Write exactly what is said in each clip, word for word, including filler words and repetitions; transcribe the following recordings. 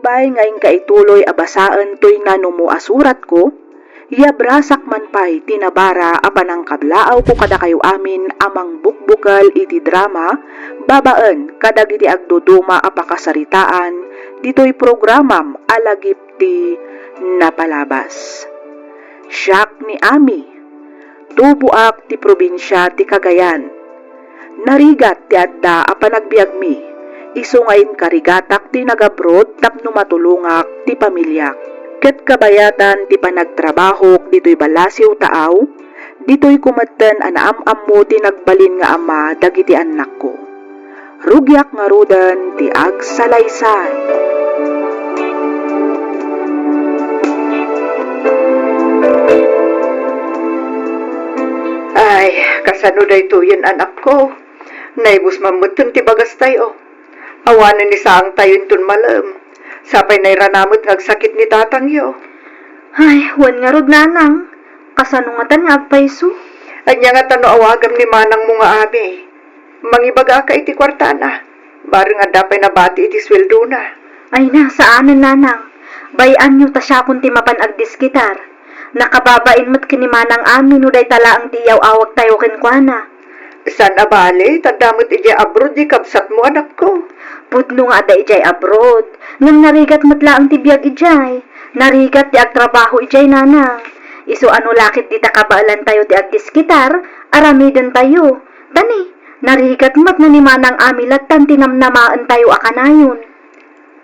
Sakbay nga inka ituloy a basaen toy nanumo a suratko, yabrasak man pay ti nabara a panangkablaawko kadakayo amin a mangbukbukel iti drama babaen kadagiti agduduma a pakasaritaan ditoy programam a Lagip ti Napalabas. Siak ni Ami. Tuboak ti probinsia ti Cagayan. Narigat ti adda a panagbiagmi, isu nga inkarigatak ti nag-abroad tapno matulongak ti pamiliak. Ket kabayatan ti panagtrabahok ditoy Balasiw Taaw, ditoyko metten a naam-ammo ti nagbalin nga ama dagiti annakko. Rugiak ngaruden ti agsalaysay. Ay, kasano daytoyen, anakko? Naibus man metten ti bagastayo. Awanen ni saangtayo inton malem. Sapay nairana met nga agsakit ni tatangyo. Ay, wen ngarud, nanang. Kasano ngatan nga agpayso? Ania ngata no awagam ni manangmo nga Ami? Mangibagaka iti kuartana. Bareng adda pay nabati iti sueldona. Ay na, saanen, nanang. Bay-anyo ta siakon ti mapan agdiskitar. Nakababain met ken ni Manang Ami no dayta laeng ti iyaw-awagtayo kenkuana. Saan a bale, ta adda met idiay abroad diay kabsatmo, anakko. Pudno nga adda idiay abroad. Ngem narigat met laeng ti biag idiay. Narigat ti agtrabaho idiay, nanang. Isu a no la ket dita kabaelantayo ti agdiskitar, aramidentayo. Ta ni, narigat met no ni Manang Ami lattan ti namnamaentayo a kanayon.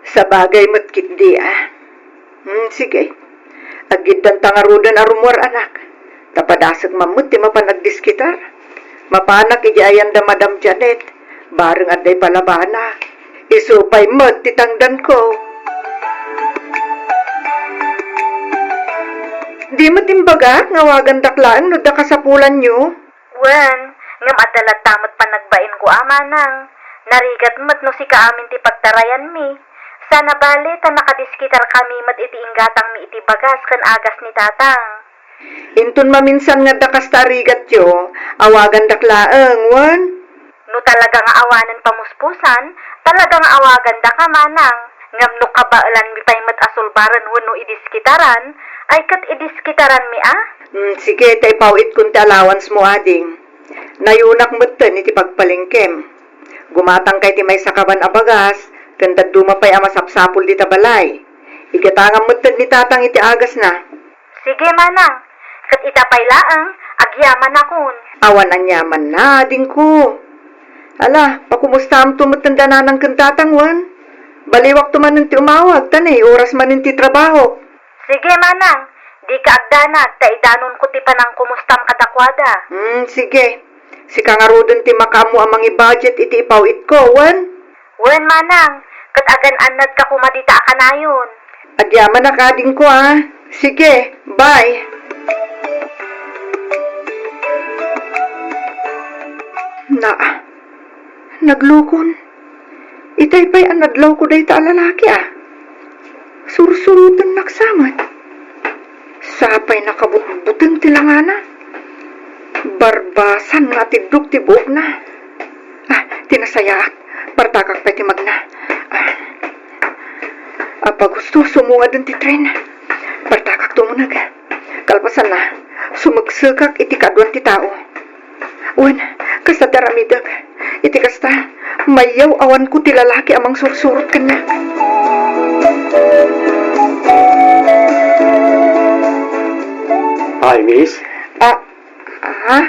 Sabagay met ketdi a. Hmm, sige. Aggiddanta ngaruden a rumuar, anak. Ta padasek man met ti mapan agdiskitar. Mapanak idiay ayan da Madam Janet. Bareng adda ipalabana. Isu pay met ti tangdanko. Di met imbagak nga awagandak laeng no adda kasapulanyo? Wen, ngem adda latta met panagbainko a, manang. Narigat met no sika amin ti pagtarayanmi. Saan a bale ta nakadiskitarkami met iti inggatangmi iti bagas ken agas ni tatang. Inton maminsan nga adda kasta a rigatyo, awagandak laeng, wen? No talaga nga awanen pamuspusan, talaga nga awagandaka, manang. Ngem no kabaelanmi pay met a sulbaren wenno idiskitaran, ay ket idiskitaranmi a? Hmm, sige, ta ipaw-itkon ti allowance mo, ading. Nayunak metten iti pagpalengkem. Gumatangka iti maysa kaban a bagas, ken dadduma pay a masapsapul dita balay. Igatangam metten ni tatang iti agasna. Sige, manang. Ket ita pay laeng, agyamanakon. Awan aniamanna, adingko. Ala, pakumustamto metten da nanang ken tatang, wen? Baliwakto manen ti umawag, ta nay oras manen ti trabaho. Sige, manang. Dika agdanag, ta idanonko ti panangkumustam kadakuada. Hmm, sige. Sika ngaruden ti makaammo a mangi-budget iti ipaw-itko, wen? Wen, manang, ket agan-annadka koma dita a kanayon. Agyamanak, adingko, a. Sige, bye. Naa, naglukon. Itay pay a nadlawko dayta a lalaki, a. Sursurotennak sa met. Sapay nakabutbuteng ti langana. Barbasan nga atiddog ti buokna. Ah, ti nasayaat, partakak pay ti magna. Ah, appagusto, sumungaden ti tren. Partakak tumuneg. Kalpasanna, sumeksekak iti kaaduan ti tao. Wen, kasta ti aramidek. Iti kasta, mayyaw-awanko ti lalaki a mangsursurot kaniak. Ay, miss? Ah, ah?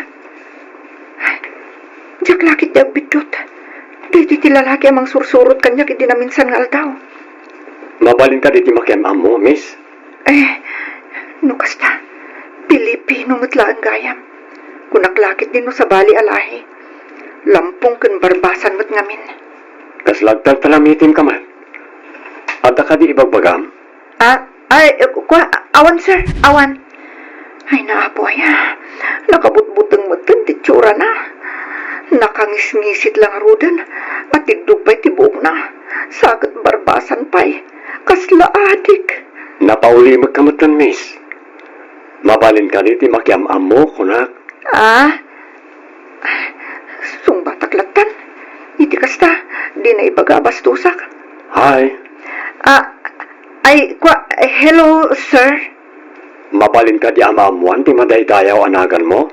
Diak la ketdi agbiddut. Daytoy ti lalaki a mangsursurot kaniak idi naminsan nga aldaw. Mabalin kadi ti makiam-ammo, miss? Eh, no kasta, Pilipino met laeng gayam. Kunak la ketdi no sabali a lahi. Lampong ken barbasan met ngamin. Kasla agtaltalamitemka met? Adda kadi ibagbagam? Ah, ay, eh, kua, awan, sir, awan. Ay, naapo aya. Nakabutbuteng metten ti itsurana. Nakangisngisit la ngaruden. Atiddog pay ti buokna. Sa ket barbasan pay. Kasla adik. Napaulimekka metten, miss. Mabalin kadi ti makiam-ammo, kunak? Ah? Sungbatak lattan. Iti kasta, dina ibaga a bastosak. Ay. Ah, Ay, kwa, hello, sir. Mabalin kadi a maammuan ti madaydayaw a naganmo?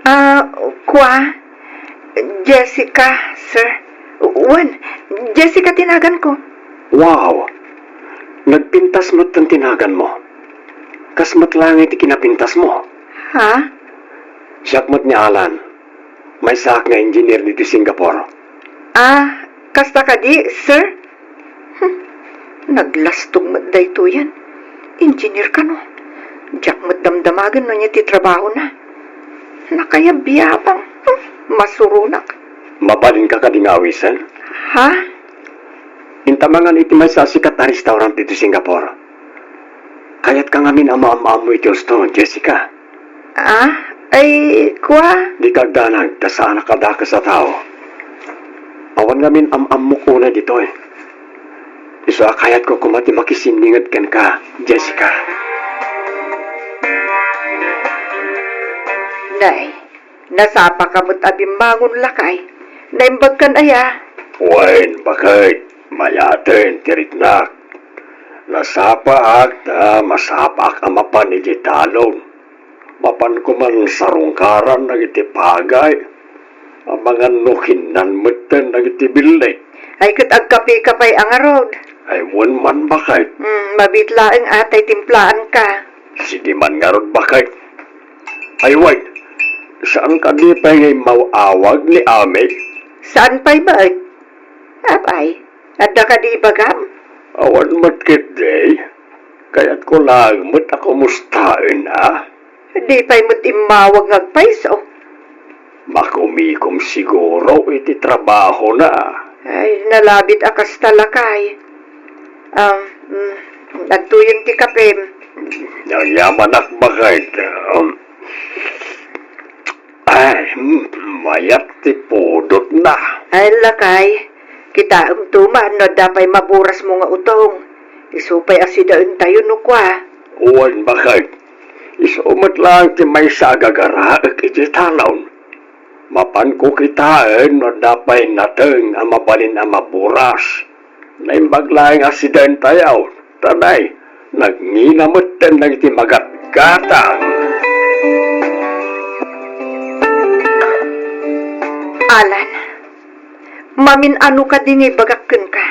Ah, kwa, Jessica, sir. Wen, Jessica ti naganko. Wow! Nagpintas metten ti naganmo. Kas met laeng ti kinapintasmo. Ha? Siak met ni Alan. Maysaak nga engineer ditoy Singapore. Ah, kasta kadi, sir? Hmm, naglastog met daytoyen. Engineer kano. Diak met damdamagen no ania ti trabahona. Nakayabyabang. Hmm, masuronak. Mabalinka kadi nga awisen? Ha? Inta mangan iti maysa a sikat a restaurant ditoy Singapore. Kayatka ngamin a maam-ammo iti husto, Jessica. Ah? Ay, kwa? Dika agdanag, ta saanak a dakes a tao. Awan ngamin am-ammok unay ditoy. Isu a kayatko koma ti makisinninged kenka, Jessica. Nay, nasapaka met a bimmangon, lakay. Naimbagkan aya? Wen, baket, mayaten ti riknak. Nasapaak ta masapaak a mapan idiay talon. Mapan koman sarungkaran dagiti pagay. Amangan no kinnan metten dagiti billit. Ay, ket agkapeka pay a ngarud. Ay, wen man, baket. Hmm, mabiit laeng a tay timplaanka. Sige man ngarud, baket. Ay, wait. Saan kadi pay nga immaw-awag ni Ami? Saan pay met? Apay, adda kadi ibagam? Awan met ketdi. Kayatko laeng met a kumustaen, a? Di pay met immawag nga agpayso. Makumikom siguro iti trabahona. Ay, nalabit a kasta, lakay. Um, mm, adtoyen ti kapem. Nagyamanak, baket. Um, Ay, hmm, mayat ti pudotna. Ay, lakay, kitaem tuman no adda pay maburasmo nga utong. Isu pay a sidaentayo no kua. Wen, baket. Isu met laeng ti maysa a gagaraek idiay talon. Mapanko kitaen no adda pay nateng a mabalin a maburas. Naimbag laeng a sidaentayo, ta nay, nagngina metten dagiti magatgatang. Alan, mamin-ano kadi nga ibagak kenka?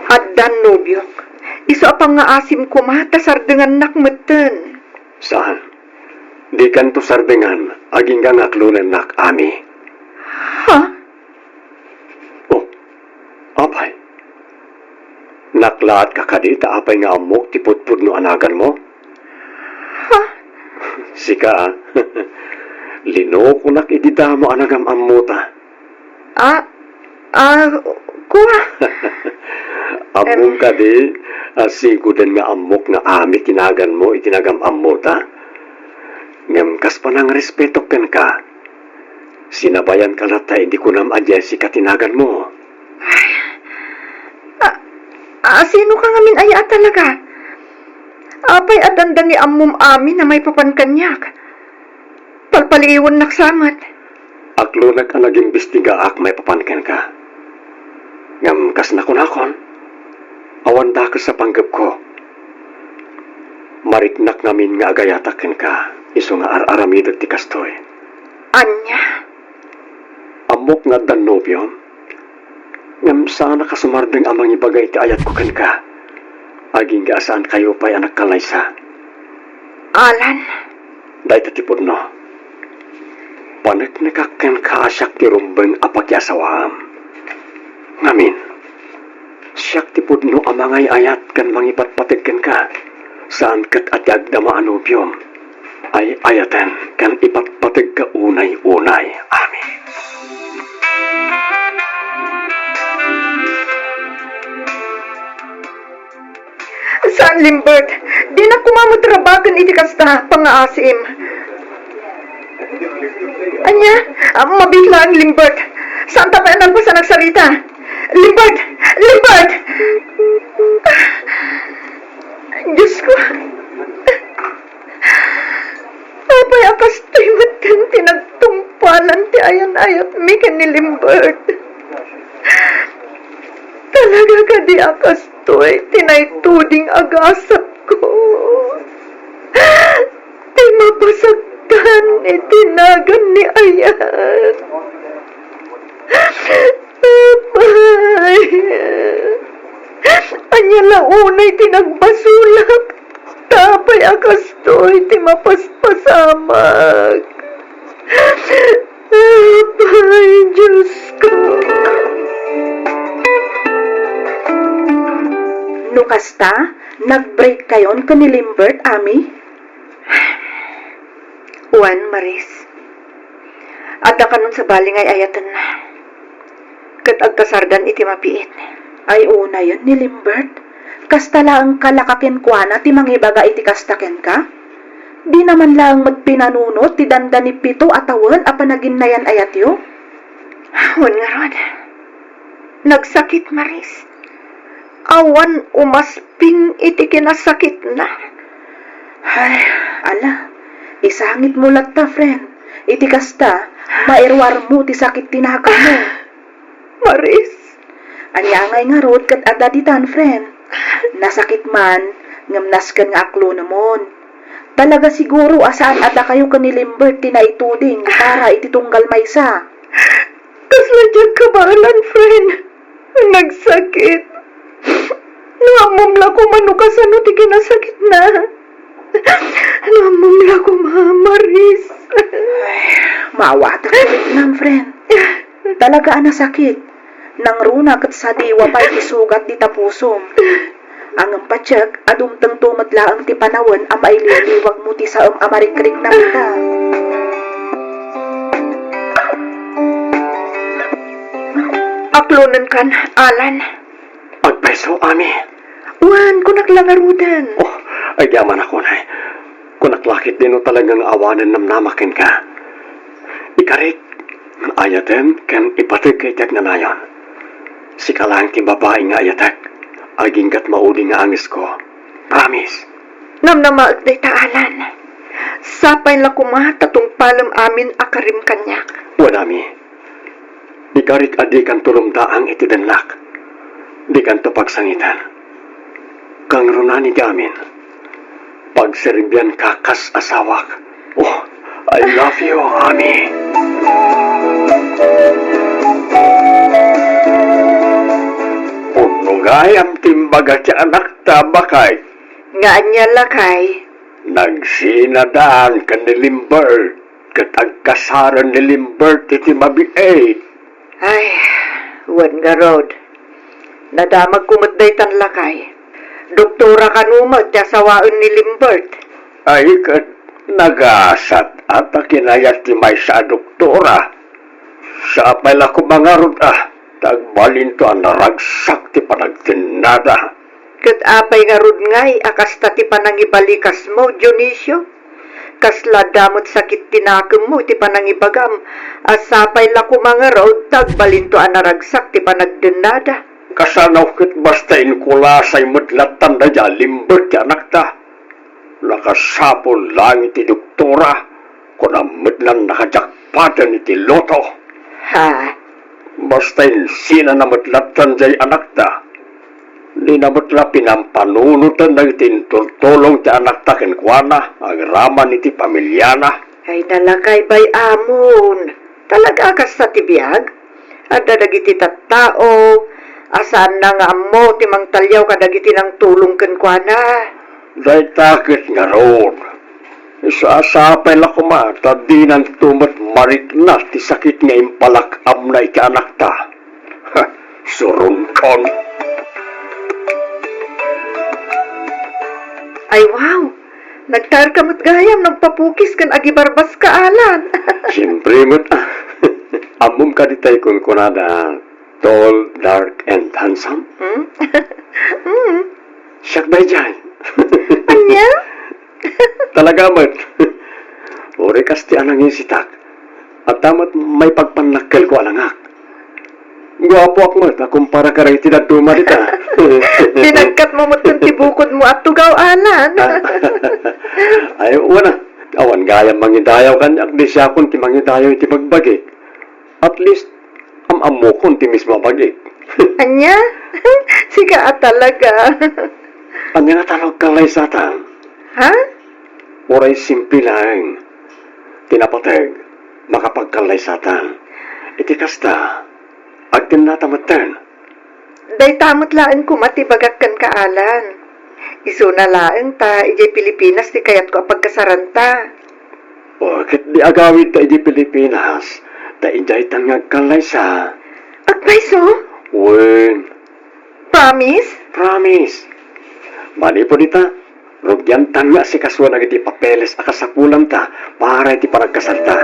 Addan nobiok. Isu a pangngaasim koma ta sardengannak metten. Saan? Dikanto sardengan, agingga nga aklonennak, Ami. Ha? Oh, apay? Naklaatka kadi ta apay nga ammok ti pudpudno a naganmo? Ha? Sika, a. Linokonak idi damo a nagam-ammota. Ah, ah, kua? Ammom Em. kadi, a, sigoden nga ammok nga Ami ti naganmo iti nagam-ammota? Ngem kas panangrespetok kenka, sinabayanka latta idi kunam a Jessica ti naganmo. Ay, a, a, sino ka ngamin aya a talaga? Apay a dandani ammom Ami a maipapan kaniak? Palpaliiwennak sa met. Aklonek a nagimbestigaak maipapan kenka. Ngem kas nakunakon, awan dakes a panggepko. Mariknak ngamin nga agayatak kenka, isu nga ar-aramidek ti kastoy. Ania? Ammok nga addan nobiom, ngem saannak a sumardeng a mangibaga iti ayatko kenka, agingga a saankayo pay a nagkallaysa. Alan. Dayta ti pudno. Paneknekak kenka a siak ti rumbeng a pakiasawaam. Ngamin, siak ti pudno a mangay-ayat ken mangipatpateg kenka, saan ket a ti agdama a nobiom. Ay-ayaten ken ipatpategka unay-unay. Amen. Saan, Limbert. Dinak koma met rabaken iti kasta, pangngaasim. Ania? Ah, mabiit laeng, Limbert. Saanta pay a nalpas a nagsarita. Limbert! Limbert! Diyos ko. Apay a kastoy met ti nagtungpalan ti ayan-ayatmi ken ni Limbert? Talaga Talaga kadi a kastoy ti naituding a gasatko, ti mapasaktan iti nagan ni Ayan. Apay, ania la unay ti nagbasolak? Apay a kastoy ti mapaspasamak? Apay, Diosko. No kasta, nag-break kayon ken ni Limbert, Ami? Wen, Maris. Adda kanon sabali nga ay-ayatenna. Ket agkasardan iti mabiit. Ay, unayen ni Limbert. Kasta laeng kalaka kenkuana ti mangibaga iti kasta kenka? Dina man laeng met pinanunot ti dandani pito a tawen a panaginnayan-ayatyo? Wen ngarud, nagsakit, Maris. Awan umasping iti kinasakitna. Ay, ala, isangitmo latta, friend. Iti kasta, mairuarmo ti sakit ti nakemmo. Maris. Ania ngay ngarud ket adda ditan, friend? Nasakit man, ngem nasken nga aklonemon. Talaga siguro a saan a dakayo ken ni Limbert ti naituding para iti tunggal maysa. Kasla diak kabaelan, friend. Nagsakit. Naammom la koma no kasano ti kinasakitna. Naammom la koma, Maris. Ay, maawatak ti bitnam, friend. Talaga a nasakit. Nangruna ket sadiwa pay ti sugat dita pusom. Ngem patiek a dumtengto met laeng ti panawen a mailiwliwagmo ti saem a marikriknam ita. Aklonenkan, Alan. Agpayso, Ami. Wen, kunak la ngaruden. Oh, agyamanak unay. Kunak la ketdi no talaga nga awanen namnama kenka. Ikarik, ayatem ken ipateg iti agnanayon. Sika laeng ti babai nga ayatek, aginggat maudi nga angesko. Promise. Namnamaek dayta, Alan. Sapay la koma ta tungpalem amin a karim kaniak. Wen, Ami. Ikarik a dikanto rumdaang iti dennak. Dikanto pagsangitan. Kangrunaan iti amin. Pagserbianka kas asawak. Oh, I love you, Ami. Unno gayam ti imbaga ti anakta, baket? Nga ania, lakay? Nagsinadan ken ni Limbert. Ket agkasaren ni Limbert iti mabiit. Ay, wen ngarud. Nadamagko met daytan, lakay. Doktora kano met ti asawaen ni Limbert? Ay, ket nagasat a ta kinayat ti maysa a doktora. Sapay la koma ngarud a, ta agbalinto a naragsak ti panagdennada. Ket apay ngarud ngay a kasta ti panangibalikasmo, Dionisio? Kasla adda met sakit ti nakemmo iti panangibagam a sapay la koma ngarud ta agbalinto a naragsak ti panagdennada. Kasano ket basta inkulasay met lattan daydiay a Limbert ti anakta? Nakasapul laeng iti doktora, kunam met lan nakajakpaten iti loto. Ha? Basta insinana met lattan diay anakta. Dina met la pinampanunotna iti intultulong ti anakta kenkuana agraman iti pamiliana. Ay, nalakay bay-amon. Talaga a kasta ti biag? Adda dagiti tattao a saanna nga ammo ti mangtaliaw kadagiti nangtulong kenkuana. Dayta ket ngarud. Sapay la koma ta dinanto met marikna ti sakit nga impalak-amna iti anakta. Ha, suronkon. Ay, wow! Nagtaerka met gayam, nagpapukis ken agibarbas ka, Alan. Siempre met, ah. Ammom kadi tay kunkunada, tall, dark, and handsome? Hmm? Hmm. Siak daydiay. Ania? Talaga met. Uray kas ti anangisitak. Adda met maipagpannakkelko a langak. Guapoak met a kumpara kadagiti dadduma dita. Dinagkatmo met ti bukodmo a tugaw, Alan. Ah. Ay, wen a. Awan gayam mangidayaw kaniak, di siakon ti mangidayaw iti bagbagik. At least, am-ammokon ti mismo a bag-ik. Ania? Sika a talaga. Ania nga ta no agkallaysata? Ha? Uray simple laeng ti napateg, makapagkallaysata. Iti kasta, agtennata metten. Dayta met laeng koma ti bagak kenka, Alan. Isuna laeng ta idiay Pilipinas ti kayatko a pagkasaranta. O, ket di agawidta idiay Pilipinas, ta idiaytan nga agkallaysa. Agpayso? Wen. Promise? Promise. Manipud ita, rugiantan nga asikasuan dagiti papeles a kasapulanta para iti panagkasarta.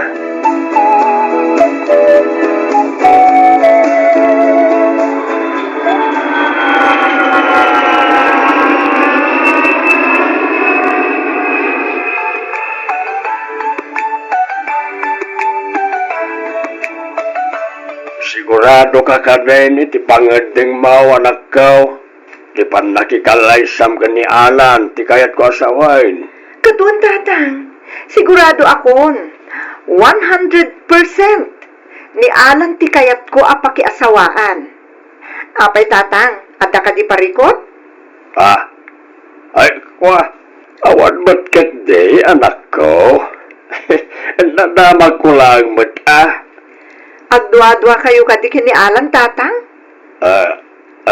Siguradoka kadin iti pangeddengmo, anakko, ti pannakikallaysam ken ni Alan ti kayatko a sawen? Kaduan, Tatang. Siguradoakon, one hundred percent ni Alan ti kayatko a pakiasawaan. Apay, Tatang, adda kadi parikut? Ah, ay, kua, awan met ketdi, anakko. Nadamagko laeng met, ah. Agduadua kayo kadi ken ni Alan, Tatang? Ah,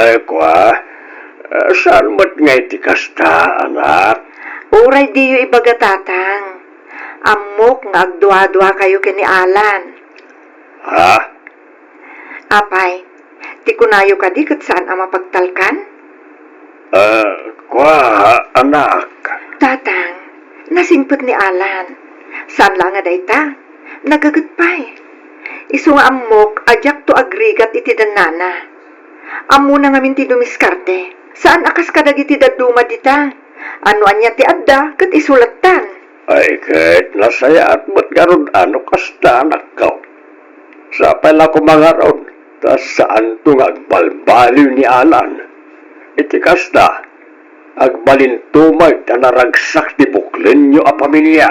ay, kua, ah, saan met nga iti kasta, anak? Uray diyo ibaga, Tatang. Ammok nga agduadua kayo ken ni Alan. Ha? Apay, ti kunayo kadi ket saan a mapagtalkan? Ah, kua, anak. Tatang, nasingpet ni Alan. Saan la nga dayta, nagaget pay. Isu nga ammok a diakto agrigat iti dannana. Ammona ngamin ti dumiskarte. Saan a kas kadagiti dadduma dita. A no ania ti adda, ket isulattan. Ay, ket nasayaat met ngarud a no kasta, anakko. Sapay la koma ngarud, ta saanto nga agbalbaliw ni Alan. Iti kasta, agbalinto met a naragsak ti buklenyo a pamilia.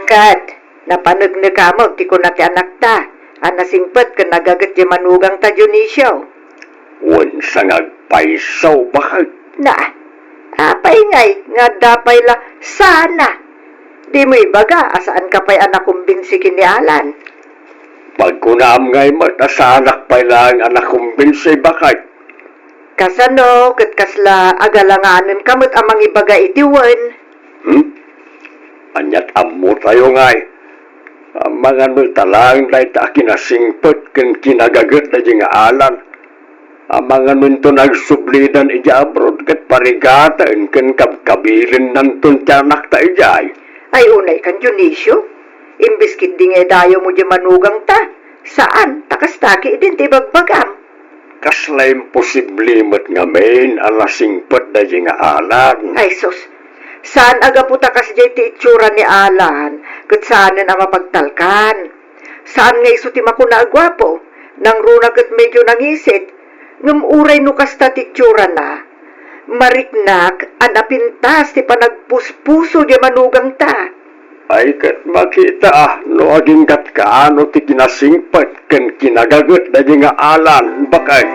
Ket, napanegnekamek ti kuna ti anakta a nasingpet ken nagaget diay manugangta, Dionisio. Wen, sa nga agpayso, baket. Na, apay ngay nga adda pay la sana? Dimo ibaga a saanka pay a nakumbinsi ken ni Alan. Pagkunaam ngay met a saanak pay laeng a nakumbinsi, baket. Kasano ket kasla agalanganenka met a mangibaga iti wen? Hmm? Ania't ammotayo ngay? Amangan ta laeng dayta a kinasingpet ken kinagaget daydi nga Alan. Amangan inton agsublidan idiay abroad ket parigaten ken kabkabilennanton ti anakta idiay. Ay, unay kan Dionisio, imbes ketdi nga idayawmo diay manugangta, saan, ta kasta ketdin ti ibagbagam. Kasla imposible met ngamin a nasingpet daydi nga Alan. Ay sus, saan a gapu ta kasdiay ti itsura ni Alan ket saanen a mapagtalkan. Saan nga isu ti makuna a guapo, nangruna ket medio nangisit, ngem uray no kasta ti itsurana, mariknak a napintas ti panagpuspuso diay manugangta. Ay, ket makita a no agingga't kaano ti kinasingpet ken kinagaget daydi nga Alan, baket.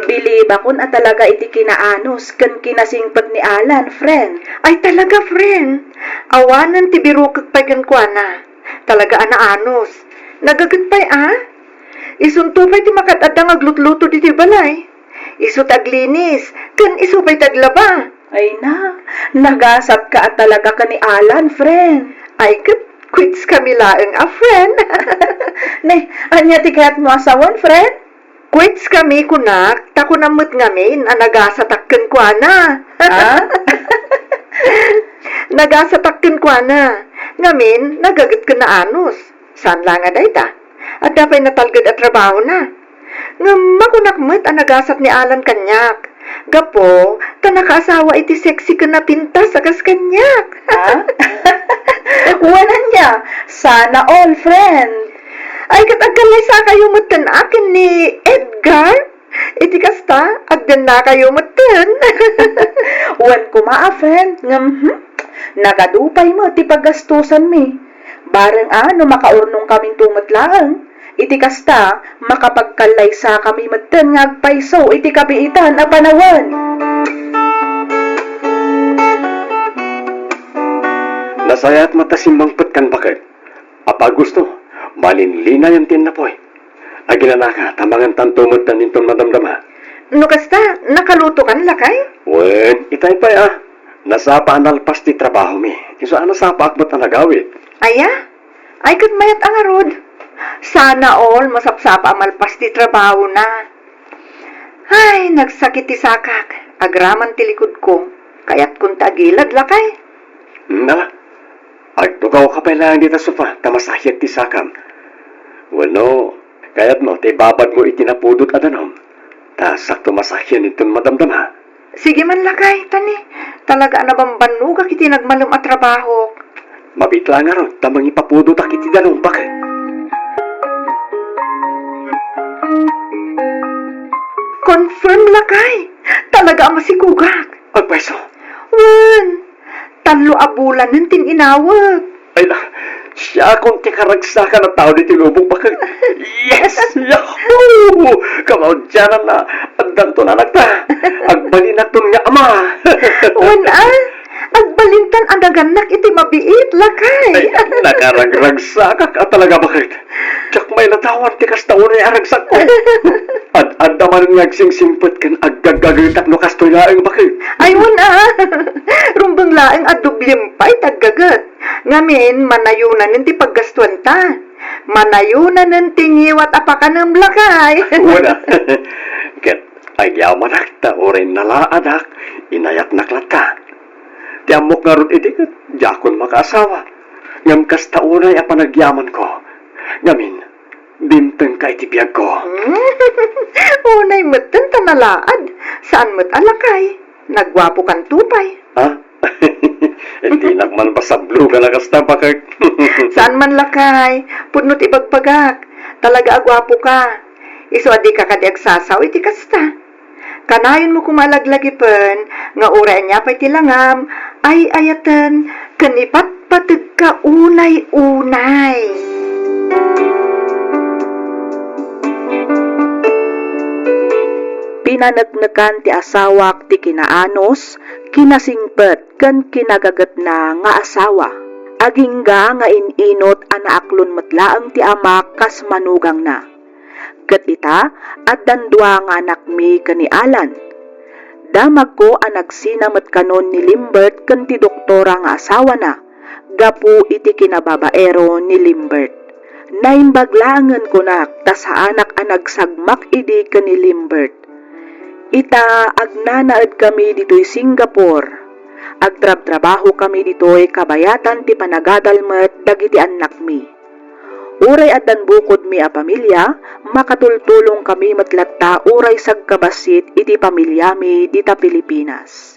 Bilibakon a talaga iti kinaanus ken kinasingpet ni Alan, friend. Ay, talaga, friend. Awanen ti birukek pay kenkuana. Talaga a naanus. Nagaget pay a? Isunto pay ti makaad-adda nga aglutluto ditoy balay. Isu ti aglinis, ken isu pay ti aglaba. Ay na, nagasatka a talaga ken ni Alan, friend. Ay, ket Quits kami laeng a friend. Ne, ania ti kayatmo a sawen, friend? Quits kami, kunak, ta kunam met ngamin a nagasatak kenkuana. Ha? Nagasatak kenkuana. Ngamin, nagaget ken naanus. Saan la nga dayta? Adda pay natalged a trabahona. Ngem makunak met a nagasat ni Alan kaniak. Gapu ta nakaasawa iti sexy ken napintas a kas kaniak. Ha? Wen ania? Sana all, friend. Ay, ket agkallaysakayo metten a ken ni Edgar? Iti kasta, agdennakayo metten. Wen koma a friend, ngem, hmm, nagadu pay met ti paggastusanmi. Bareng a no makaurnongkaminto met laeng. Iti kasta, makapagkallaysakami metten nga agpayso iti kabiitan a panawen. Nasayaat met a simmangpetkan, baket. Apa gusto, malinlinayan ti innapoy. Aginanaka, ta mangantanto metten inton madamdama. No kasta, nakalutokan, lakay? Wen, itay pay a. Nasapa a nalpas ti trabahomi. Isu a nasapaak met a nagawid. Aya? Ay, ket mayat a ngarud. Sana all, masapsapa a malpas ti trabahona. Ay, nagsakit ti sakak. Agraman ti likudko. Kayatkon ta agilad, lakay. Nala, agtugawka pay laeng dita sofa, ta masahiat ti sakam. Wenno, kayatmo ta ibabadmo iti napudot a danum, ta sakto masahian inton madamdama. Sige man, lakay, ta ni, talaga a nabambannogak iti nagmalem a trabahok. Mabiit la ngarud ta mangipapudotak iti danum, baket. Confirm, lakay. Talaga a masikugak. Agpayso. Wen, tallo a bulanen ti inawek. Ay, na, siakon ti karagsakan a tao ditoy lubong, baket. Yes! Yahoo! Kamaudiananna, addanton anakta. Agbalinakton nga ama. Wen a, agbalintan a nagannak iti mabiit, lakay. Ay, nakaragragsakak a talaga, baket. Diak mailatawan ti kasta unay a ragsakko. Ad-adda manen nga agsingsingpet ken aggaggagetak no kastoy laeng, baket. Ay, wen a. Rumbeng laeng a doblem pay ti aggaget. Ngamin, manayonanen ti paggastuanta. Manayonanen ti ngiwat a pakanem, lakay. Wen a. Ket agyamanak ta uray nalaadak, inayatnak latta. Ti ammok ngarud idi ket diakon makaasawa. Ngem kasta unay a panagyamanko. Ngamin, dimtengka iti biagko. Unay metten ta nalaad. Saan met a lakay. Nagguapokanto pay. Ha? Dinak man pasablogan a kasta, baket. Saan man lakay. Pudno ti ibagbagak. Talaga a guapoka. Isu a dika kadi agsasao iti kasta. Kanayonmo koma a laglagipen nga uray ania pay ti langam, ay-ayaten, ken ipatpategka unay-unay. Pinaneknekan ti asawak ti kinaanus, kinasingpet, ken kinagagetna nga asawa. Agingga nga in-inut a naaklon met laeng ti amak kas manugangna. Ket ita, addan dua nga anakmi ken ni Alan. Damagko a nagsina met kanon ni Limbert ken ti doktora nga asawana gapu iti kinababaero ni Limbert. Naimbag laengen kunak ta saanak a nagsagmak idi ken ni Limbert. Ita, agnanaedkami ditoy Singapore. Agtrabtrabahokami ditoy kabayatan ti panagadal met dagiti annakmi. Uray addan bukodmi a pamilia, makatultulongkami met latta uray sagkabassit iti pamiliami dita Pilipinas.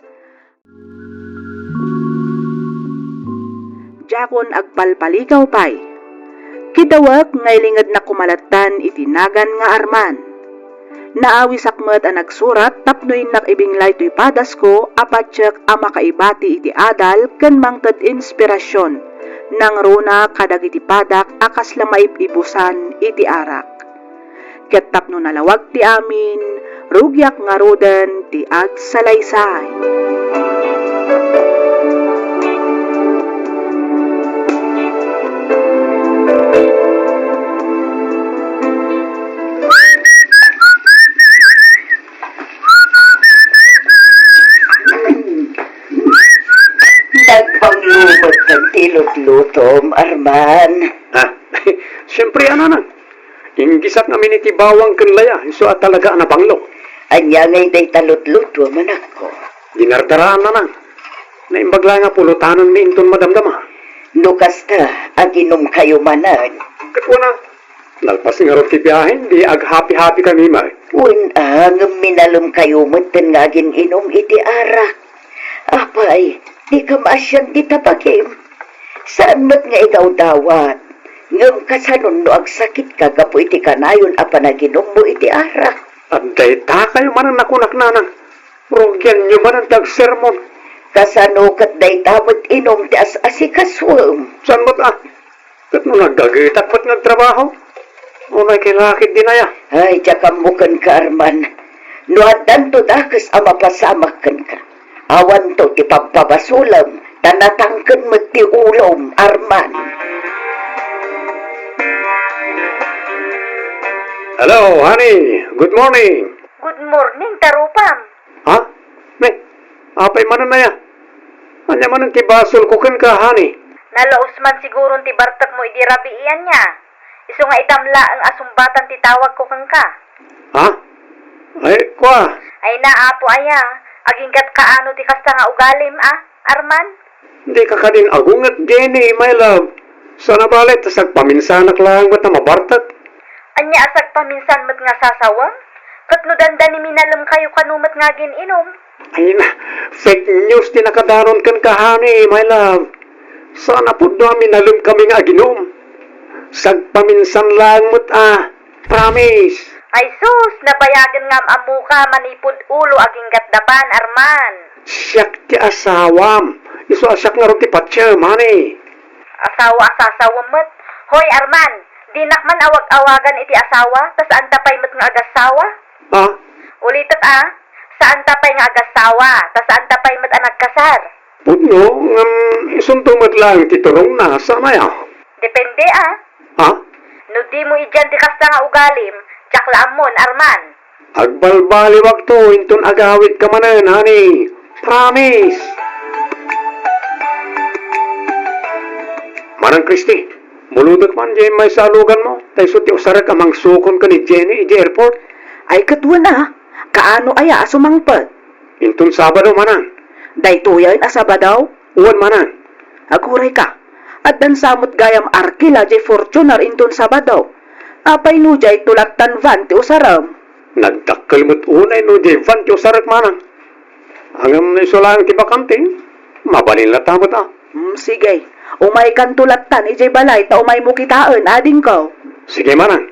Diakon agpalpaligaw pay. Kidawek nga ilingednak koma lattan iti nagan nga Arman. Naawisak met a nagsurat tapno innak ibinglay toy padasko a patiek a makaibati iti adal ken mangted inspirasyon, nangruna kadagiti padak a kasla maib-ibusan iti arak. Ket tapno nalawag ti amin, rugiak ngaruden ti agsalaysay. Nagbanglo met ti Lutlutom, Arman. Ah, siyempre, a, nanang. Inggisak ngamin iti bawang ken laya, isu a talaga a nabanglo. Ania ngay dayta lutlutom, anakko? Dinardaraan, nanang. Naimbag laeng a pulotanenmi inton madamdama. No kasta, aginumkayo manen. Ket wana, nalpas ngarud ti biahe, di aghapi-hapi kami met. Wen, a, ngem minalemkayo metten nga agin-inum iti arak. Apay, dika maasian ti tabagim? Saan met nga igawdawat. Ngem kasanon no agsakitka gapu iti kanayon a panaginummo iti arak? Adda itakayo manen a kunak, nanang. Rugianyo manen ti agsermon. Kasano ket dayta met inum ti as-asikasuem? Saan met a? Ket no naggagetak met nga agtrabaho? Unay kay lakid dinaya. Ay, diak ammo kenka, Arman. No addanto dakes a mapasamak kenka, awanto ti pabpabasolem, ta natangken met ti ulom, Arman. Hello, honey. Good morning. Good morning, tarupam. Ha? Ne, apay manen aya? Ania manen ti basolko kenka, honey? Nalaus man siguron ti bartekmo idi rabii ania. Isu nga itam laeng a sumbatan ti tawagko kenka. Ha? Ay, kua. Ay na, apo aya, aginggat kaano ti kasta nga ugalim, a, Arman? Dika kadin agunget, Jenny, my love. Sana balet, sagpaminsanak laeng met a mabartek. Ania a sagpaminsan met nga sasawem? Ket no dandani minalemkayo kano met nga agin-inum? Ay na, fake news ti nakadanon kenka, honey, my love. Saan a pudno a minalemkami nga aginum. Sagpaminsan laeng met a. Promise. Ay sus, nabayagen nga am-ammoka manipud ulo aginggat dapan, Arman. Siak ti asawam. Isu a siak ngarud ti patiem, honey. Asawa a sasawem met. Hoy, Arman, dinak man awag-awagan iti asawa, ta saanta pay met nga agasawa? Ha? Ulitek a, saanta pay nga agasawa, ta saanta pay met a nagkasar? Pudno, ngem isunto met laeng ti turongna, saan aya? Depende a. Ha? No dimo idian ti kasta nga ugalim, diak la ammon, Arman. Agbalbaliwakto inton agawidka manen, honey. Promise! Manang Christy, mulodek man diay maysa a luganmo, ta isu ti usarek a mangsukon ken ni Jenny idiay airport. Ay, ket wen a, kaano aya a sumangpet? Inton Sabado, manang. Daytoyen a Sabado? Wen, manang. Aguray ka. Addan sa met gayam arkila diay Fortuner inton Sabado. Apay no diay tulattan van ti usarem? Nagdakkel met unay no diay van ti usarek, manang. Ngem no isu laeng ti bakante, mabalin latta met a. Hmm, sige. Umaykan tulattan idiay balay ta umaymo kitaen, adingko. Sige, manang.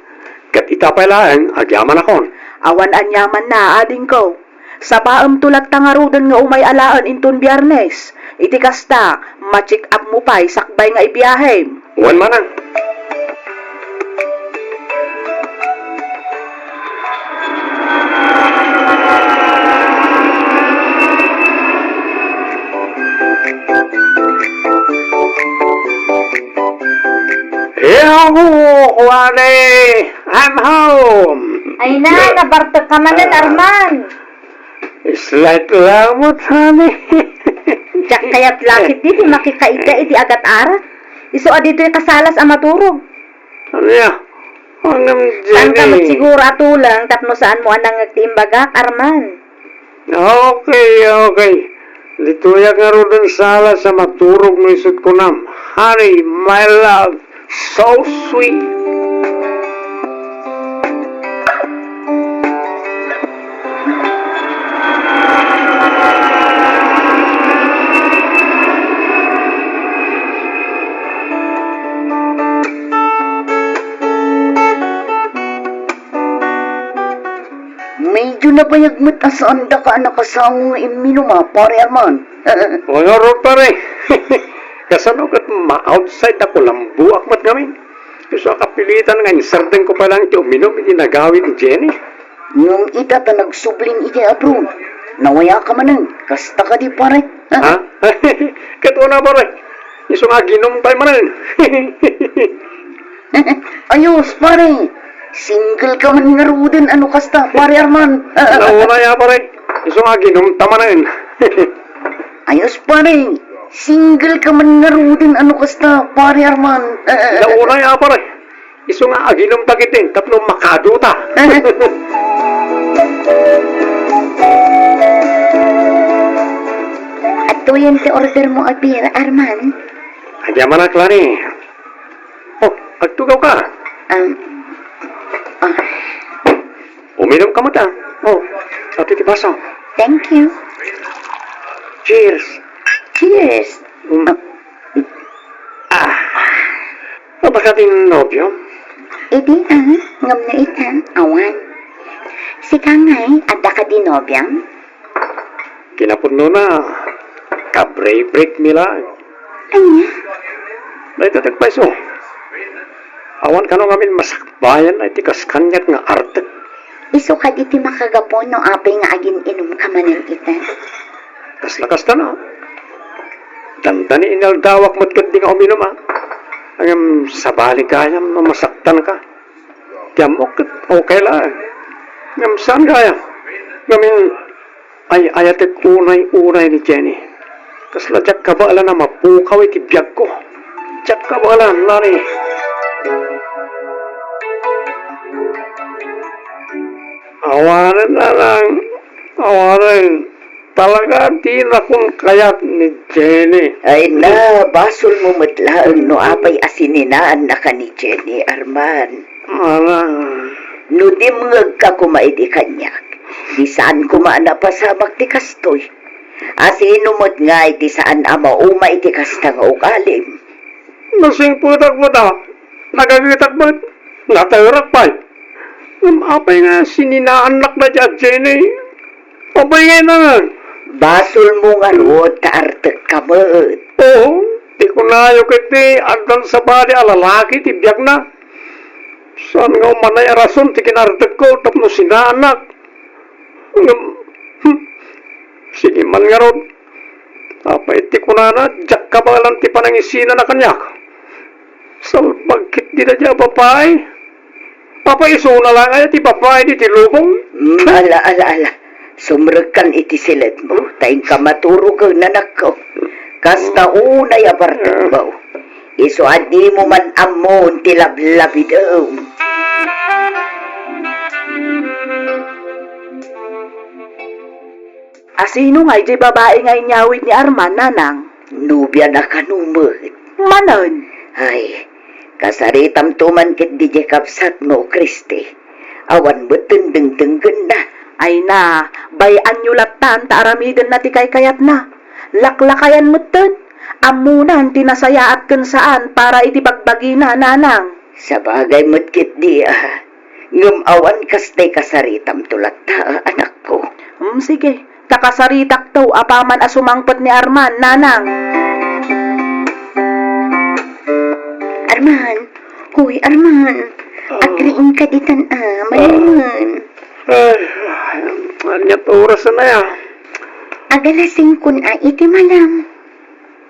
Ket ita pay laeng, agyamanakon. Awan aniamanna, adingko. Sabaemto latta ngaruden nga umay alaen inton Biyernes. Iti kasta, ma-check up mo pay sakbay nga ibiyahem. Wen, manang. Yahoo! Kuani! I'm home! Ay na, nabartek ka manen, Arman. Slight lamot, honey. Diak kayat lakit ditoy makikaida iti agat-arak. Isu a ditoy kasalas a maturog. Ania? Ngem, Jenny. Saan ka met siguro a tuleng tapno saanmo a nangngeg ti imbagak, Arman? Okay, okay. Ditoyak ngaruden salas a maturog no isut' kunam, "Honey, my love." So sweet. Medyo nabayag met a saandaka a nakasango nga imminum, a, Pare Arman. O, ngarud, pare. Kasano ket ma-outside a kulamboak met ngamin? Isu a kapilitan nga insardengko pay laeng ti uminum iti nagawid ni Jenny. Ngem ita ta nagsublin idiay abroad, nawayaka manen. Kasta kadi, pare? Ha? Ket una, pare. Isu nga aginum tayo manen. Ayos, pare. Single ka man ngaruden, ano kasta, Pare Arman? Nauna ya, pare. Isu nga aginum ta manen. Ayos, pare. Single ka man ngaruden, ano kasta, Pare Arman? Naunay, a, pare. Isu nga aginom ta ketdin tapno makaduta. Adtoyen ti order mo a beer, Arman? Adda manak, Lani. Oh, agtugaw ka. Um, oh. Uminom ka met, a. Oh, ati ti baso. Thank you. Cheers. Cheers. Mm. Ah. Adda ka ti nobio? Idi, a, ngem no ita, awan. Sika ngay, adda ka di nobio? Kinapudnona, kabrek-brek mi laeng. Ania? Dayta ti agpayso. Awan kano ngamin masakbayan a iti kas kaniak nga artek. Isu kadi ti makagapu no apay nga agin-inumka manen ita? Kasla kasta na. Dandani inaldawak met ketdi nga uminum, a. Ngem sabali gayam no masaktanka. Ti ammok ket okay laeng. Ngem saan gayam. Ngamin, ay-ayatek unay-unay ni Jenny. Kasla diak kabaelan a mapukaw iti biagko. Diak kabaelan, Lani. Awanen, Nanang. Awanen. Talaga, dinakon kayat ni Jenny. Ay na, basolmo met laeng no apay a sininaannaka ni Jenny, Arman. Nanang. No dimngegka koma idi kaniak, di saan koma a napasamak ti kastoy. A sino met ngay ti saan a mauma iti kasta nga ugalim? Nasingpetak met, a. Nagagetak met. Naterak pay. Ngem apay nga sininaannak dayta a Jenny? Apay ngay, Nanang? Basolmo ngarud ta artekka met. Oo, ti kunayo ketdi addan sabali a lalaki ti biagna. Saan nga umanay a rason ti kinartekko tapno sinaannak? Ngem, hmm, sige man ngarud. Apay ti kunana, diak kabaelan ti panangisinana kaniak? Salbag ketdi dayta a babai. Apay isuna laeng aya ti babai ditoy lubong? Mm, ala, ala, ala. Sumrekkan iti siledmo, ta inka maturogen, anakko. Kasta unay a bartekmo. Isu a dimo man ammon ti lablabidem. A sino ngay diay babai nga inyawid ni Arman, Nanang? Nobiana kano met. Manen? Ay, kasaritamto man ketdi diay kabsatmo, Christy. Awan metten dengdenggenna. Ay na, bay-anyo lattan ta aramidenna ti kaykayatna. Laklakayan metten. Ammonan ti nasayaat ken saan para iti bagbagina, Nanang. Sabagay met ketdi, a. Ngem awan kasta ti kasaritamto latta, anakko. Hmm, sige. Ta kasaritakto apaman a sumangpet ni Arman, Nanang. Arman! Hoy, Arman! Ah. Agriingka ditan, a, manen. Ay, ania't oras a, a? Agalas singko na iti malam.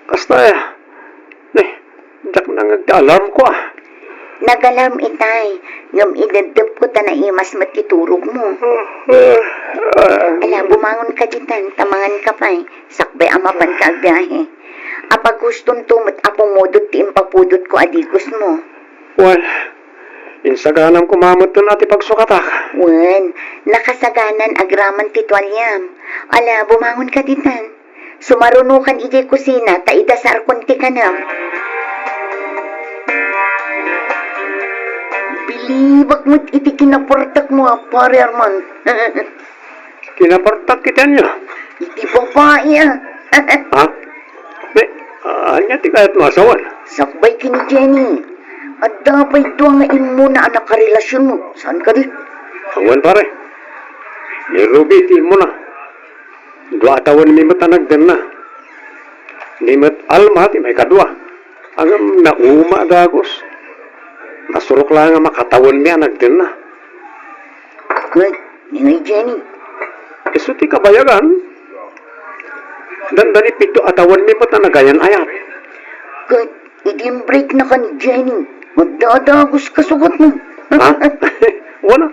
Kasta, a? Ni, diak nangngeg ti alarmko, a. Nag-alarm itay, ngem ideddepko ta naimas met ti turogmo. Ala, bumangonka ditan, ta manganka pay, sakbay a mapanka agbiahe. Apagustonto met a pumudot ti impapudotko a digosmo. Wen, insaganam koma metten a ti pagsukatak. Wen, nakasaganan agraman ti tualiam. Ala, bumangonka ditan. Sumarunokan idiay kusina ta idasarkon ti kanam. Bilibak met iti kinapartakmo a, Pare Arman. Kinapartak iti ania? Iti babai, a. Ha? Be, ania ti kayatmo a sawen? Sakbay ken ni Jenny. Adda pay dua nga immuna a nakarelasionmo. Saan kadi? Awan, pare. Ni Ruby ti immuna. Dua a tawenmi met a nagdenna. Ni met Alma ti maikadua. Ngem nauma a dagus. Nasurok laeng a makatawenmi a nagdenna. Ket, ni ngay Jenny? Isu ti kabayagan. Dandani pito a tawenmi met a nagayan-ayat. Ket, idi imbreaknaka ni Jenny, madadagus ka sugatna. Ha? Wen a.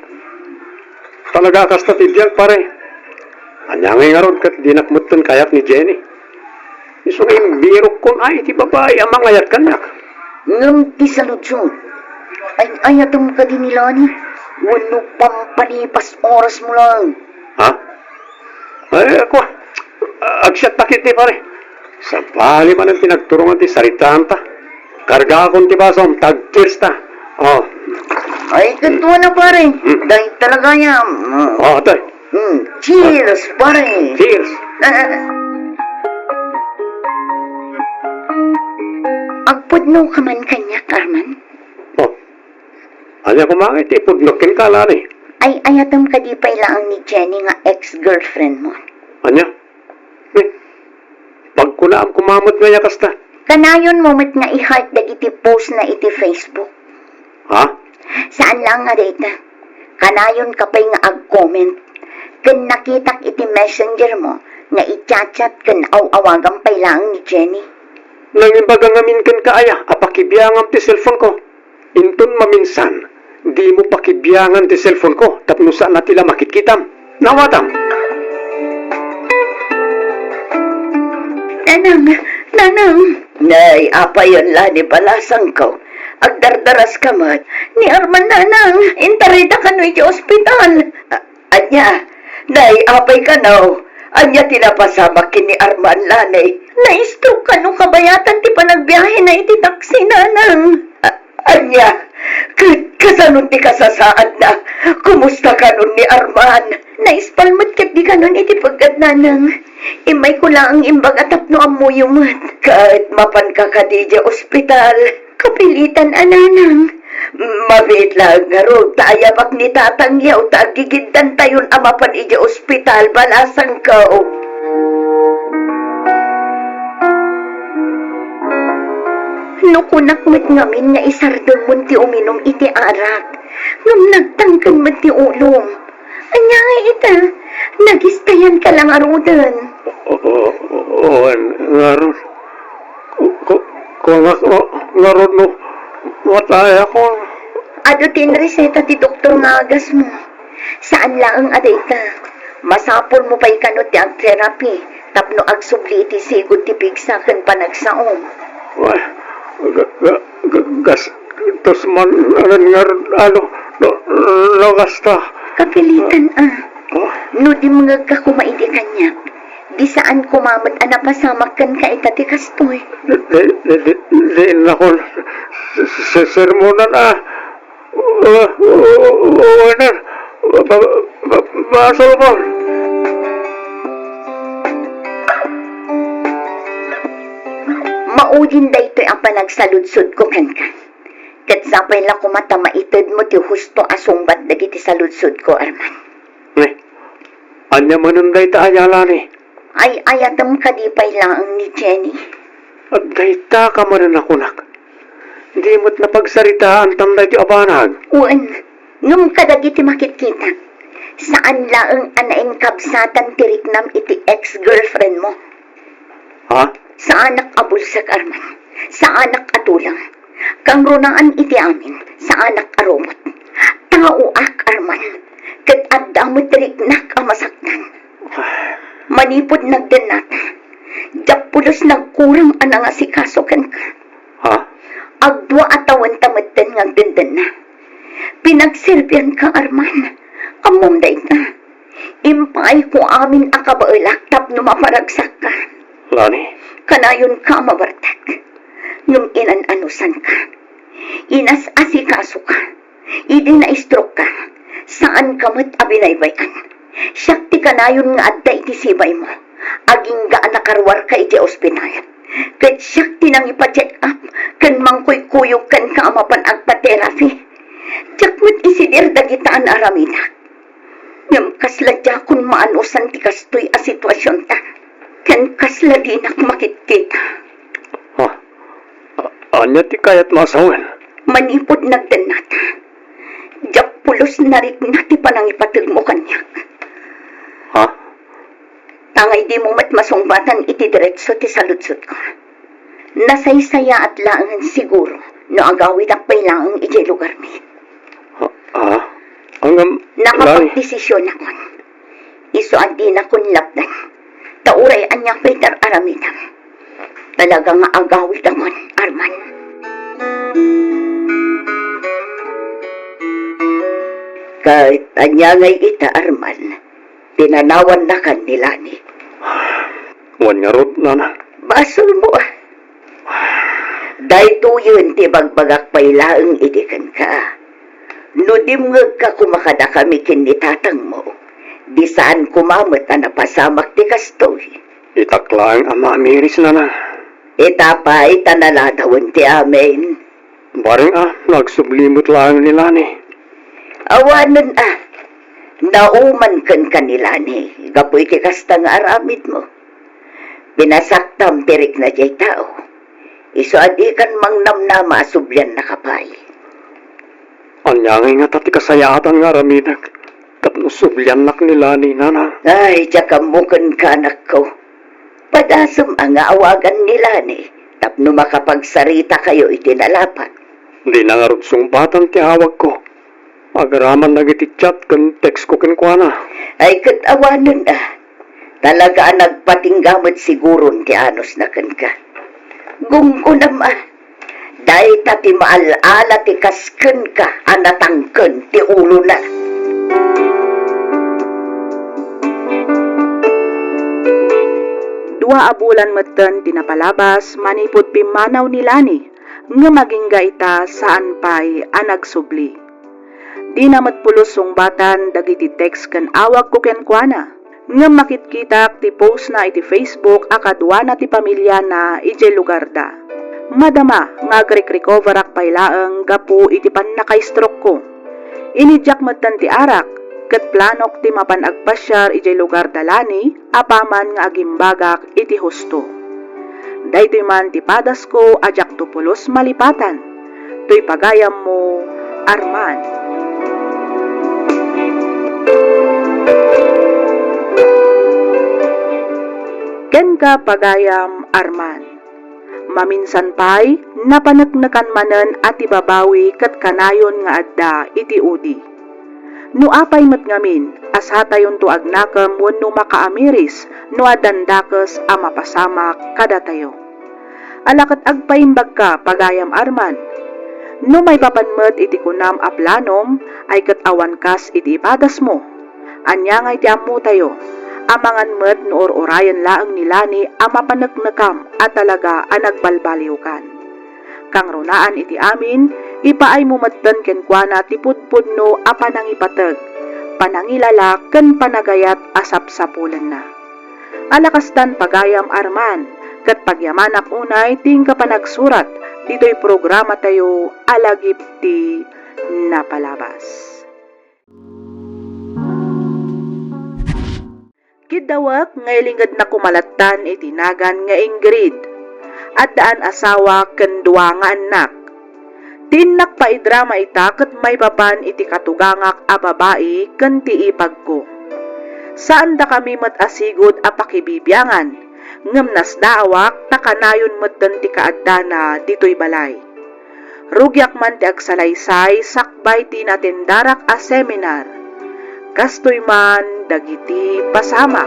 Talaga a kasta ti biag, pare. Ania ngay ngarud ket dinak metten kayat ni Jenny? Isu nga imbirukkon ay iti babai a mangayat kaniak. Ngem ti saludsod, ay-ayatem kadi ni Lani wenno pampalipas orasmo laeng? Ha? Ay, ako, agsiat ta ketdi, pare. Sabali manen ti nagturongan ti saritaanta. Kargaakon ti basom, tag-cheers ta. Oh. Ay, ket wen a, pare. Hmm. Dayta la gayam. Oh, tay. Hmm. Cheers, pare. Cheers. Agpudno ka man kaniak, Arman? Oh. Ania koma ngay ti ipudnok kenka, Lani? Ay-ayatem kadi pay laeng ni Jenny nga ex-girlfriend mo? Ania? Eh, pagkunaam koma met nga aya kasta. Kanayonmo met nga i-heart dagiti post na iti Facebook. Ha? Saan laeng a dayta. Kanayonka pay nga ag-comment. Ken nakitak iti messenger mo nga i-chat-chat ken aw-awagam pay laeng ni Jenny. Nangimbaga ngamin kenka aya a pakibiangam ti cellphone ko. Inton maminsan, dimo pakibiangan ti cellphone ko tapno saan a ti la makitkitam. Naawatam. Nanang, nanang. Nay, apayen la ni balasangko. Agdardaras ka met. Ni Arman, nanang, intarita kano iti ospital. A-, ania? Nay, apay kano? Ania ti napasamak ken ni Arman, Lani? Na-stroke kano kabayatan ti panagbiahena iti taksi, nanang. A-, ania? Ket kasano ti kasasaadna? Kumusta kanon ni Arman? Naispal met ketdi kanon iti peggad, nanang. Immayko laeng imbaga tapno ammoyo met. Ket mapanka kadi idiay ospital? Kapilitan a, nanang. Mabiit laeng ngarud ta ayabak ni tatangyo ta aggigiddantayon a mapan idiay ospital, balasangko. No kunak met ngamin nga isardengmon ti uminum iti arak, ngem nagtangken met ti ulom. Ania ngay ita? Nagistayanka la ngaruden. O-, o-, wen, ngarud. Ku-, ku-, kunak no, ngarud no, matayakon. Adu ti inreseta ti doktor nga agasmo. Saan laeng a dayta. Masapulmo pay kano ti agterapi tapno agsubli iti sigud ti pigsa ken panagsaom. Wa-, ga-, ga-, ga-, gas-, tos man, anan nga, ano, no, no, kasta. Kapilitan a. Oh. No dimngegka koma idi kaniak, di saan koma met a napasamak kenka ita ti kastoy. Di, di, di, di, di, nakon, se-, se-, sermonan a. Ah, ah, ah, ah, ba-, ba-, basolkon. Maudin daytoy a panagsaludsodko kenka. Ket sapay la koma ta maitedmo ti husto a sungbat dagiti saludsodko, Arman. Eh, ania manen dayta a yala ni? Ay-ayatem kadi pay laeng ni Jenny? Dayta ka manen a kunak. Di met napagsaritaantam daytoy a banag. Wen, ngem kadagiti makitkitak, saan laeng a nainkabsatan ti riknam iti ex-girlfriend mo. Ha? Saanak a bulsek, Arman. Saanak a tulang. Kangrunaan iti amin, saanak a robot. Taoak, Arman. Ket adda met riknak a masaktan. Manipud nagdennata, diak pulos nagkurang a nangasikaso kenka. Ha? Agdua a tawenta metten nga agdendenna. Pinagserbianka, Arman. Ammom dayta. Impaayko amin a kabaelak tapno maparagsakka. Lani? Kanayonka a mabartek. Ngem inan-anusanka. Inas-asikasoka. Idi na-stroke ka, saanka met a binaybay-an. Siak ti kanayon nga adda iti sibaymo. Agingga a nakaruarka iti ospital. Ket siak ti nangipa-check up ken mangkuykuyog kenka a mapan agpa-therapy. Diak met isidir dagita a naaramidak. Ngem kasla diakon maanusan ti kastoy a situasionta, ken kasla dinak makitkita. Ha? A-, ania ti kayatmo a sawen? Manipud nagdennata, diak pulos narikna ti panangipategmo kaniak. Ha? Tangay dimo met masungbatan iti diretso ti saludsodko. Nasaysayaat laengen siguro no agawidak pay laeng idiay lugarmi. Ah, ah, ngem, Lani. Nakapagdesisionakon. Isu a dinakon lapdan. Ta uray ania pay ti ar-aramidem. Talaga nga agawidakon, Arman. Ket ania ngay ita, Arman? Pinanawannakan ni Lani. Wen ngarud, Nana. Basolmo, ah. Daytoyen ti ibagbagak pay laeng idi kenka. No dimngegka koma kadakami ken ni tatangmo, di saan koma met a napasamak ti kastoy. Itak laeng a maamiris, Nana. Ita pay ta naladawen ti amin. Bareng a, nagsubli met laeng ni Lani. Awanen a, nauman kenka ni Lani gapu iti kasta nga aramidmo. Pinasaktam ti rikna diay tao. Isu a dikan mangnamnama a subliannaka pay. Ania ngay ngata ti kasayaatan nga aramidek tapno subliannak ni Lani, Nana? Ay, diak ammo kenka, anakko. Padasem a nga awagan ni Lani tapno makapagsarita kayo iti nalapat. Dina ngarud sungbatan ti awagko. Agraman dagiti chat ken text ko kenkuana. Ay, ket awanen a. Talaga a nagpatingga met siguron ti anusna kenka. Gunggonam a. Dayta ti maal-ala ti kas kenka a natangken ti ulona. Dua a bulan metten ti napalabas manipud pimmanaw ni Lani, ngem agingga ita saan pay a nagsubli. Dina met pulos sungbatan dagiti text ken awagko kenkuana. Ngem makitkitak ti postna iti Facebook a kaduana ti pamiliana idiay lugarda. Madama nga agrikrecoverak pay laeng gapu iti pannakaistroke-ko. Inidiak metten ti arak, ket planok ti mapan agpasiar idiay lugarda Lani apaman nga agimbagak iti husto. Daytoy man ti padasko a diakto pulos malipatan. Toy pagayammo, Arman. Kenka, pagayam Arman. Maminsan pay, napaneknekan manen a ti babawi ket kanayon nga adda iti udi. No apay met ngamin a satayonto agnakem wenno makaamiris no addan dakes a mapasamak kadatayo. Ala ket agpaimbagka, pagayam Arman. No maipapan met iti kunam a planom, ay ket awan kas iti ipadasmo. Ania ngay ti ammotayo? Amangan met no ur-urayen laeng ni Lani a mapaneknekam a talaga a nagbalbaliwkan. Kangrunaan iti amin, ipaaymo metten kenkuana ti pudpudno a panangipateg, panangilala ken panagayat a sapsapulenna. Ala kastan, pagayam Arman, ket pagyamanak unay ti inka panagsurat ditoy programatayo a Lagip ti Napalabas. Kiddawek nga ilingednak koma lattan iti nagan nga Ingrid. Addaan asawa ken dua nga annak. Ti innak paidrama ita ket maipapan iti katugangak a babai ken ti ipagko. Saandakami met a sigud a pakibibiangan, ngem nasdaawak ta kanayon metten ti kaaddana ditoy balay. Rugiak man ti agsalaysay sakbay ti natendarak a seminar. Kastoy man dagiti pasamak.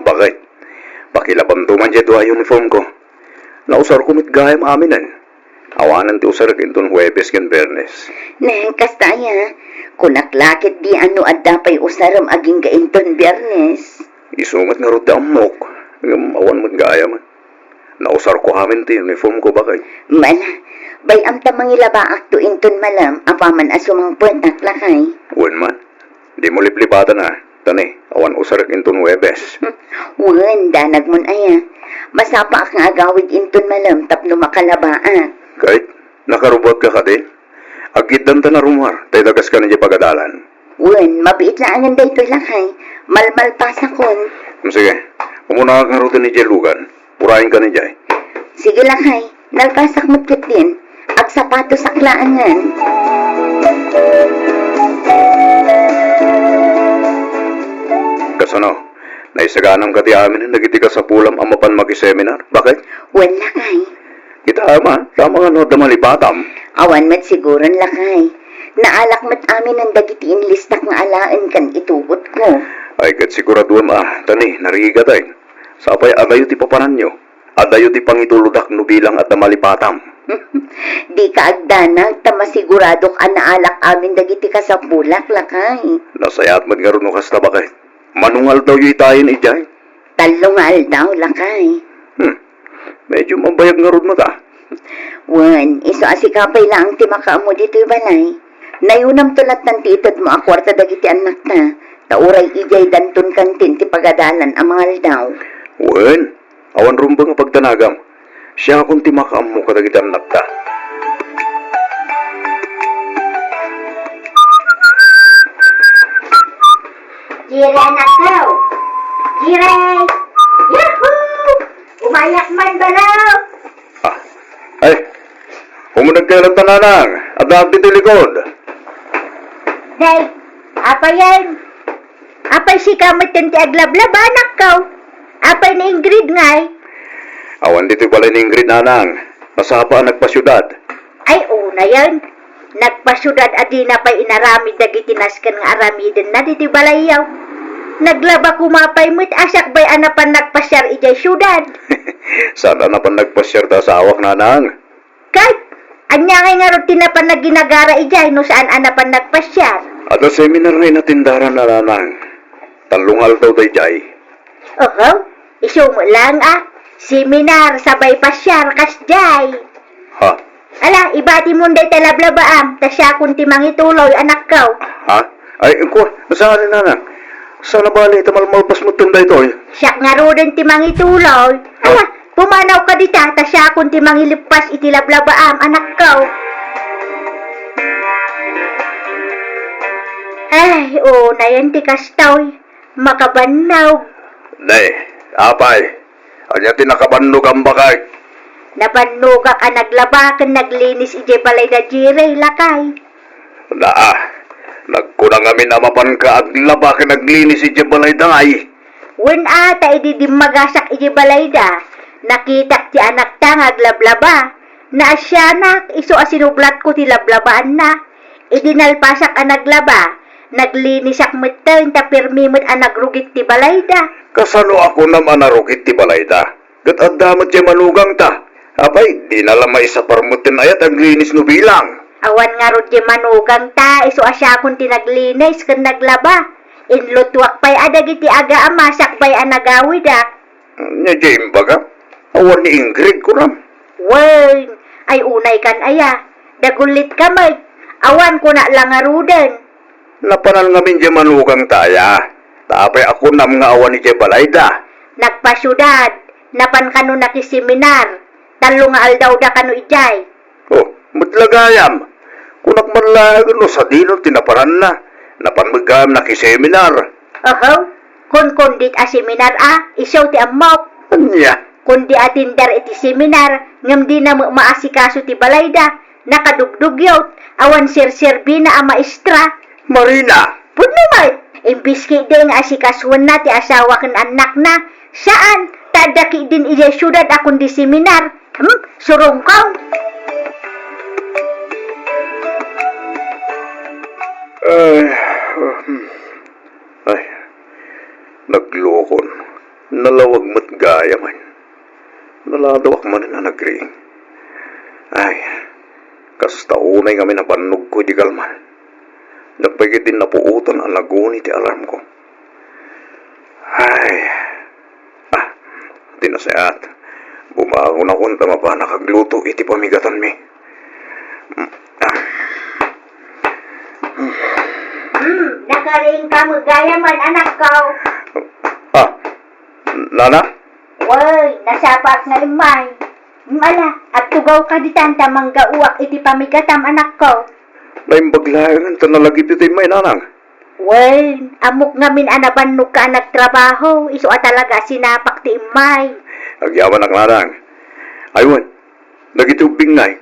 Bakit? Pakilabamto man diay dua a uniformko. Nausarko met gayam aminen. Awanen ti usarek inton Huwebes ken Biernes. Neng, kasta aya? Kunak la ketdi a no adda pay usarem agingga inton Biernes. Isu met ngarud ti ammok, ngem awan met gayam. Nausarko amin ti uniformko, baket. Mala, bay-am ta mangilabaakto inton malem apaman a sumangpetak, lakay. Wen man. Dimo liplipatan a, ta ne, awan usarek inton Huwebes. Wen, danagmon aya. Masapaak nga agawid inton malem tapno makalabaak. Ket, nakarubuatka kadi? Agiddanta a rummuar, ta idagaska idiay pagadalan. Wen, mabiit laengen daytoy, lakay. Malmalpasakon. Sige, umunaak ngaruden idiay lugan. Urayenka idiay. Sige, lakay. Nalpasak met ketdin. Agsapatosak laengen. Kasano? Naisaganam kadi aminen dagiti kasapulam a mapan makiseminar? Baket? Wen, lakay. Kita, ama, tama nga no adda malipatam. Awan met siguron, lakay. Naalak met aminen dagiti inlistak nga alaen ken itubotko. Ay, ket siguraduem a, tani, narigat ay. Sapay adayo ti papananyo. Adayo ti pangitulodak no bilang adda malipatam. Dika agdanag, ta masiguradok a naalak amin dagiti kasapulak, lakay. Nasayaat met ngarud no kasta, baket. Mano nga aldawyo itayen idiay? Tallo nga aldaw, lakay. Hmm. Medyo mabayag ngarud met, a. Wen, isu a sika pay laeng ti makaammo ditoy balay. Nayunamto lattan ti itedmo a kuarta dagiti annakta, ta uray idiay danton kantin ti pagadalan a mangaldaw. Wen, awan rumbeng a pagdanagam. Siakon ti makaammo kadagiti annakta. Jire, anakko! Jire! Yahoo! Umayak man, balaw! Ah, ay, umuneg kayo lang, tananang. Adda ditoy likod. Nay, apayen? Apay sika met ti aglablaba, anakko? Apay ni Ingrid ngay? Awan ditoy balay ni Ingrid, nanang. Nasapa a nagpasiudad. Ay, unayen. Nagpasiudad a dina pay inaramid dagiti nasken nga aramidenna ditoy balayyo. Naglaba koma pay met a sakbay a napan nagpasiar idiay siudad. Saan a napan nagpasiar ti asawak, nanang? Ket, ania ngay ngarud ti napan nagginagara idiay no saan a napan nagpasiar? Adda seminar nga inatendaran, nanang. Tallo nga aldaw daydiay. Oho, isu met laeng a. Seminar, sabay pasiar, kasdiay. Ha? Ala, ibatimon dayta lablabaam, ta siakon ti mangituloy, anakko. Ha? Ay, kua, saan, nanang? Saan a bale, ta malmalpas metten daytoy. Siak ngaruden ti mangituloy. Ala, pumanawka dita, ta siakon ti mangileppas iti lablabaam, anakko. Ay, unayen ti kastoy. Makabannog. Nay, apay, ania ti nakabannogam, baket? Nabannogak a naglaba ken naglinis idiay balay da Jire, lakay. Naa, nagkuna ngamin a mapanka aglaba ken aglinis idiay balayda ngay. Wen a, ta idi dimmagasak idiay balayda, nakitak ti anakta nga aglablaba. Naasianak, isu a sinublatko ti lablabaanna. Idi nalpasak a naglaba, naglinisak metten ta permi met a nagrugit ti balayda. Kasano a kunam a narugit ti balayda? Ket adda met diay manugangta. Apay, dina la maisapar metten aya ti aglinis no bilang. Awan ngarud diay manugangta, isu a siakon ti naglinis ken naglaba. Inlutuak pay a dagiti agaam a sakbay a nagawidak. Ania diay imbaga? Awan ni Ingrid, kunam? Wen, ay unay kan aya. Dagullit ka met. Awan kuna la ngaruden. Napanan ngamin diay manugangta aya. Ta apay a kunam nga awan idiay balayda? Nagpasiudad. Napan kano nakiseminar. Tallo nga aldawda kano idiay. Oh, met la gayam. Kunak man laeng no sadino ti naparanna. Napan met gayam nakiseminar. Oho, kunkundit a seminar a, isu ti ammok. Ania? Kundi atender iti seminar, ngem dina met maasikaso ti balayda. Nakadugdugyot, awan serserbina a maestra. Marina! Pudno met, imbes ketdi nga asikasuenna ti asawa ken annakna, saan, ta adda ketdin idiay siudad a kundi seminar. Hmm? Surongkaw. Ay, hmm. Ay, naglukon. Nalawag met gayamen. Naladawak manen a nagriing. Ay, kasta unay ngamin a bannogko iti kalman. Nagpay ketdin napuotan a naguni ti alarmko. Ay. Ah, ti nasayaat. Bumangonakon ta mapanak agluto iti pamigatanmi. Mm, ah. Hmm, nakariingka met gayamen, anakko. Ah, nana? Wen, nasapaak nga immay. Mm, ala, agtugawka ditan ta manggaoak iti pamigatam, anakko. Naimbag laengen ta nalagip iti immay, nanang. Wen, ammok ngamin a nabannogka a nagtrabaho, isu a talaga a sinapak ti immay. Agyamanak, nanang. Ay wen, dagiti ubbing ngay,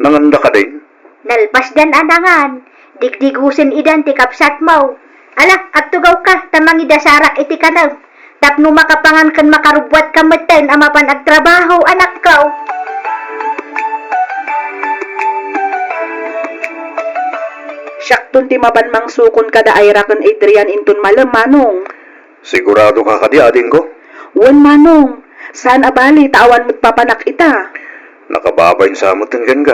nanganda kadin? Nalpasdan a nangan, digdigusen idan ti kabsatmo. Ala, agtugawka, ta mangidasarak iti kanem. Tapno makapangan ken makarubbuatka metten a mapan agtrabaho, anakko. Siakton ti mapan mangsukon kada Ira ken Adrian inton malem, Manong. Sigurado ka kadi, adingko? Wen, Manong. Saan a bali ta awan met papanak ita. Nakababain sa metten kenka.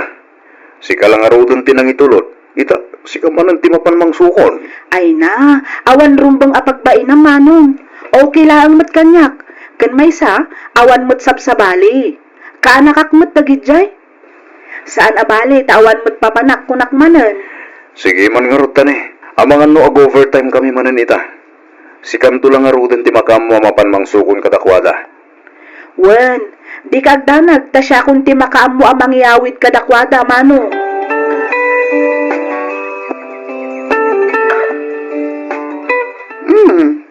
Sika la ngaruden ti nangitulod. Ita, sika manen ti mapan mangsukon. Ay na, awan rumbeng a pagbainam, Manong. Okay laeng met kaniak. Ken maysa, awan met sabsabali. Kaanakak met dagidiay. Saan a bali ta awan met papanak kunak manen. Sige man ngarud, tani. Amangan no ag-overtime kami manen ita. Sikanto la ngaruden ti makaammo a mapan mangsukon kadakuada. Wen, dika agdanag ta siakon ti makaammo a mangiyawid kadakuada, Manong. Hmm.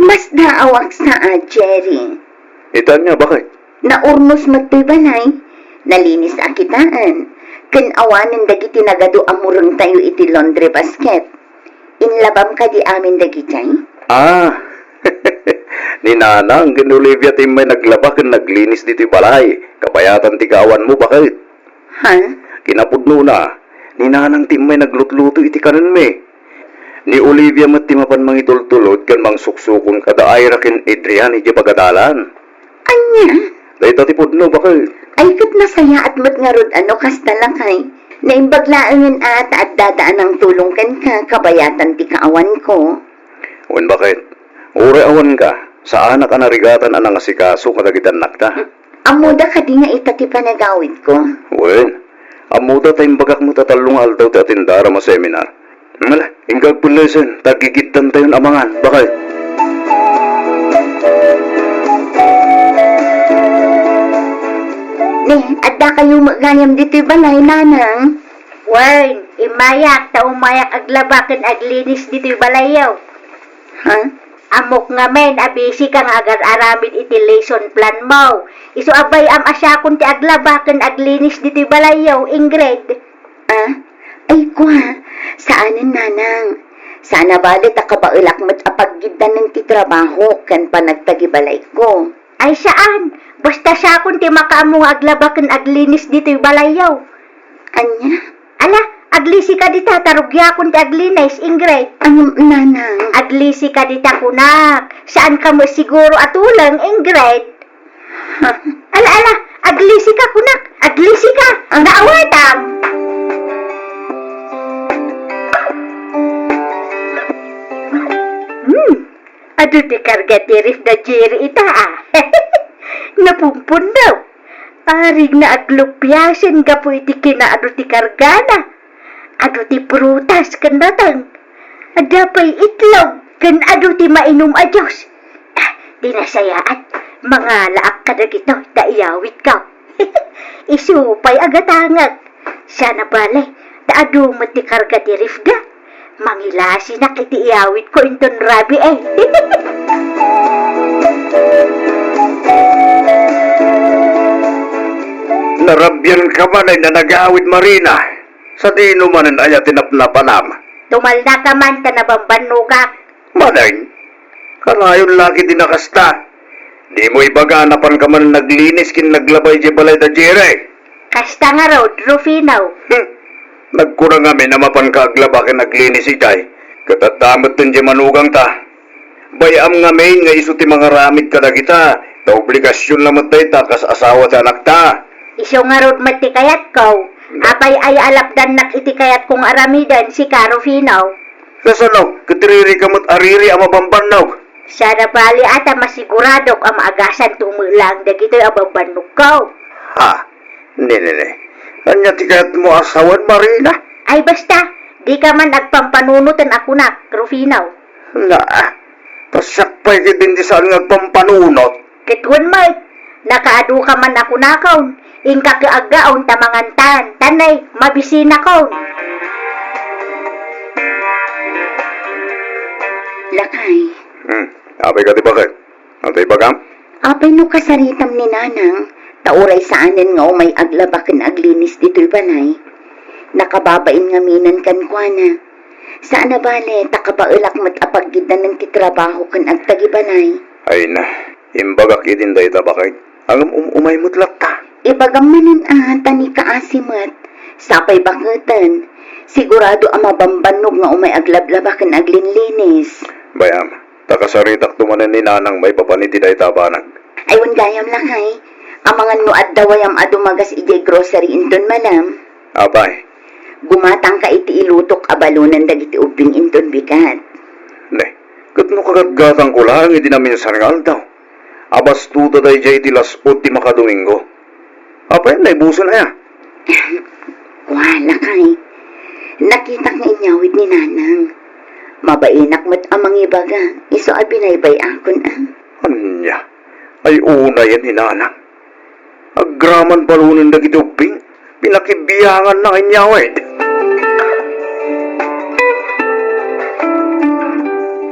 Masdaawak sa a, Jerry. Ita ania, baket? Naurnos met toy balay. Nalinis a kitaen. Ken awanen dagiti nagadu a murengtayo iti laundry basket. Inlabam kadi amin dagijay? Ah! Ni Nanang ken Olivia ti immay naglaba ken naglinis ditoy balay. Kabayatan ti kaawanmo, baket. Ha? Kinapudnona, ni Nanang ti immay naglutluto iti kanenmi. Ni Olivia met ti mapan mangitultulod ken mangsuksukon kada Ira ken Adrian idiay pagadalan. Ania? Dayta ti pudno, baket. Ay, ket nasayaat met ngarud a no kasta, lakay. Naimbag laengen a ta addadaanang tulong kenka kabayatan ti kaawanko. Wen, baket. Uray awanka, saanak a narigatan a nangasikaso kadagiti annakta. Ammoda kadi nga ita ti panagawidko? Wen, ammoda ta imbagak met a tallo nga aldaw ti atendaram a seminar. Ala, inka agpellesen, ta aggigiddantayon amangan, baket. Ne, addakayo met gayam ditoy balay, Nanang? Wen, immayak ta umayak aglaba ken aglinis ditoy balayyo. Ha? Ammok ngamin a busy ka nga agar-aramid iti lesson plan mo. Isu a bay-am a siakon ti aglaba ken aglinis ditoy balayyo, Ingrid. Ah? Ay, kua, saanen, Nanang. Saan a bali ta kabaelak met a paggiddanen ti trabaho ken panagtagibalayko. Ay, saan. Basta siakon ti makaammo nga aglaba ken aglinis ditoy balayyo. Ania? Ala, aglisika dita, ta rugiakon ti aglinis, Ingrid. Ano, Nanang? Aglisika dita, kunak. Saanka met siguro a tuleng, Ingrid. Ha? Ala, ala, aglisika, kunak. Aglisika. Ah. Naawatam. Hmm. Adu ti karga ti ref da Jerry ita, a. Napumpunno. Arigna aglupiasen gapu iti kinaadu ti kargana. Adu ti prutas ken nateng. Adda pay itlog ken adu ti mainum a juice. Ah, di nasayaat, mangalaak kadagitoy ta iyawidko. Isu pay a gatangek. Saan a bale, ta adu met ti karga ti ref da. Mangilasinak iti iyawidko inton rabii. Narabianka manen a nagawid, Marina. Sadino manen aya ti napnapanam? Tumalnaka man ta nabambannogak. Manen? Kanayon la ketdi a kasta. Dimo ibaga a napanka manen naglinis ken naglaba idiay balay da Jerry. Kasta ngarud, Rufino. Hmm. Nagkuna ngamin a mapanka aglaba ken aglinis idiay. Ket adda metten diay manugangta. Bay-am ngamin nga isu ti mangaramid kadagita, ta obligasion la met dayta kas asawa ti anakta. Isu ngarud met ti kayatko. Apay aya a lapdannak iti kayatko nga aramiden, sika, Rufino? Kasano, ket riri ka met a riri a mabambannog? Saan a bali a ta masiguradok a maagasanto met laeng dagitoy a bambannogko. Ha? Ne, ne, ne. Ania ti kayatmo a sawen, Marina? Ay, basta, dika man agpampanunoten a kunak, Rufino. Naa, ta siak pay ketdin ti saan nga agpampanunot. Ket wen met, nakaaduka man a kunakon, inka ket aggaon ta mangantan, ta nay, mabisinakon. Lakay. Hmm, apay ka ti baket? Adu ti ibagam? Apay no kasaritam ni Nanang, ta uray saanen nga umay aglaba ken aglinis ditoy balay. Nakababain ngaminen kenkuana. Saan a bale, ta kabaelak met a paggiddanen ti trabaho ken agtagibalay. Ay na, imbagak idin dayta, baket. Ngem um-, umay met latta. Ibagam manen a, ta ni kaasi met. Sapay baketen. Sigurado a mabambannog nga umay aglablaba ken aglinlinis. Bay-am, ta kasaritakto manen ni Nanang maipapan iti dayta a banag. Ay, wen gayam, lakay. Amangan no adda wayam a dumagas idiay grocery inton malam. Apay? Gumatangka iti ilutok a balonen dagiti ubbing inton bigat. Ne, ket no kagatgatangko laeng idi naminsan nga aldaw, abastuta daydiay iti las-ud ti makadomingo. Apay, naibusen aya? Kuana kay, nakitak nga inyawid ni Nanang. Mabainak met a mangibaga, isu a binaybay-akon a. Ania? Ay, unayen ni Nanang. Agraman balonen dagiti ubbing, pinakibianganna nga inyawid.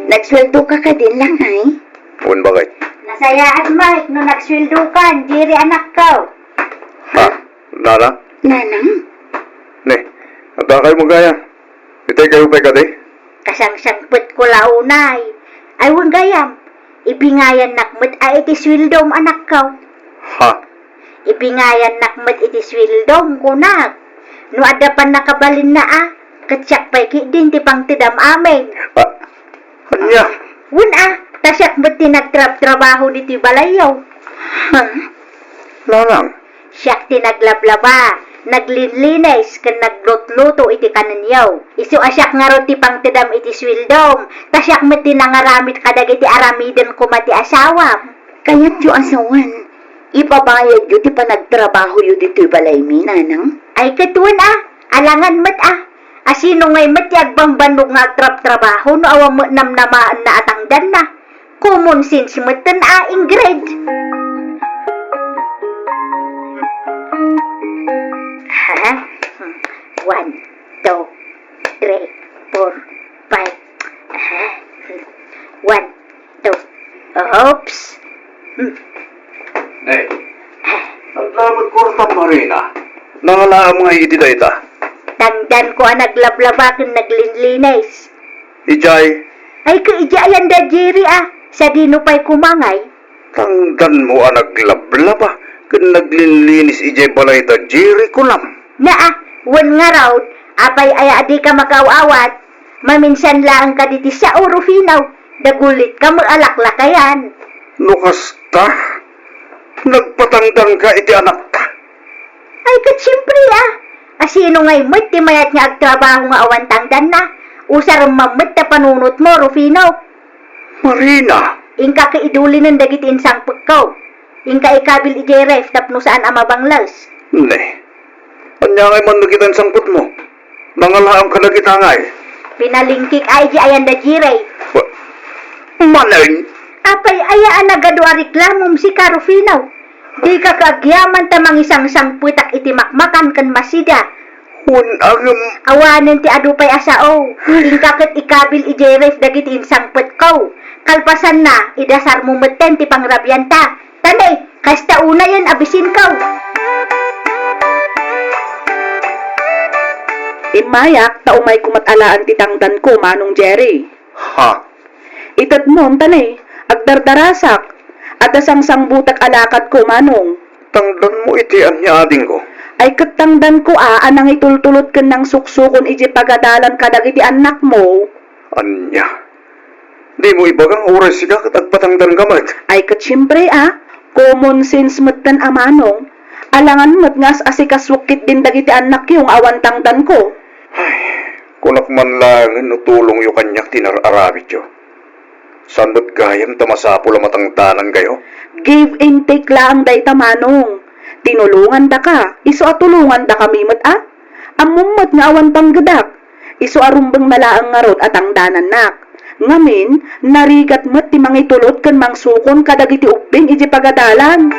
Nagsueldoka kadin, lakay? Wen, bakit? Nasayaat met no nagsueldokan, Jerry, anakko. Ha? Nanang? Nanang? Ne, adda kayo gayam? Itay kayo pay kadi? Kasangsangpetko la unay. Ay, wen gayam, ibingayannak met a iti sueldom, anakko. Ha? Ibingayannak met iti sueldom, kunak. No adda pannakabalinna a, ket siak pay ketdin ti pangtedam amin. Ah, ania? Wen a, ta siak met ti nagtrabtrabaho ditoy balayyo. Ha? Nanang? Siak ti naglablaba, naglinlinis, ken naglutluto iti kanenyo. Isu a siak ngarud ti pangtedam iti sueldom, ta siak met ti nangaramid kadagiti aramiden koma ti asawam. Kayatyo a sawen, ipabayadyo ti panagtrabahoyo ditoy balaymi, Nanang? Ay, ket wen a, alangan met a. A sino ngay met ti agbambannog nga agtrabtrabaho no awan met namnamaenna a tangdanna? Common sense metten a, Ingrid. Ha? One, two, three, four, five. Ha? One, two. Oops. Hmm. Nay, adda met kwartam, Marina. Nangalaam nga iti dayta? Tangdanko a naglablaba ken naglinlinis. Idiay? Ay, ket idiay ayanda Jerry a, sadino pay koma ngay? Tangdanmo a naglablaba ken naglinlinis idiay balayda Jerry, kunam? Naa, wen ngarud, apay aya a dika makaaw-awat? Maminsan laeng kadi ti sao, Rufino, dagulitka met a laklakayan. No kasta, nagpatangdanka iti anakta. Ay, ket siempre a. A sino ngay met ti mayat nga agtrabaho nga awan tangdanna? Usarem man met ta panunotmo, Rufino. Marina! Inka ket idulinen dagiti insangpetko. Inka ikabil idiay ref tapno saan a mabangles. Ne. Ania ngay man dagita insangpetmo? Nangalaam kadagita ngay? Pinalingkik a idiay ayanda Jerry. Ba-, manen? Apay aya a nagadu a reklamom sika, Rufino? Dika kaagyaman ta mangisangsangpetak iti makmakan ken masida. Wen a ngem. Awanen ti adu pay a sao. Inka ket ikabil idiay ref dagiti insangpetko. Kalpasanna, idasarmo metten ti pangrabianta. Tanay, kasta unayen a bisinko. Immayak ta umayko met alaen ti tangdanko, Manong Jerry. Ha? Itedmon, tanay, agdardarasak. Adda sangsangbutak a lakadko, Manong. Tangdanmo iti ania, adingko? Ay, ket tangdanko a, a nangitultulod ken nangsuksukon idiay pagadalan kadagiti annakmo. Ania? Dimo ibaga nga uray sika ket agpatangdanka met? Ay, ket siempre a, common sense metten a, Manong. Alangan met nga as-asikasuek ketdin dagiti annakyo nga awan tangdanko. Ay, kunak man laengen no tulongyo kaniak ti inar-aramidyo. Saan met gayam ta masapul a matangdanankayo? Give and take laeng dayta, Manong. Tinulongandaka, isu a tulongandakami met a. Ammom met nga awan panggedak. Isu a rumbengna laeng ngarud a tangdanannak. Ngamin, narigat met ti mangitulod ken mangsukon kadagiti ubbing idiay pagadalan.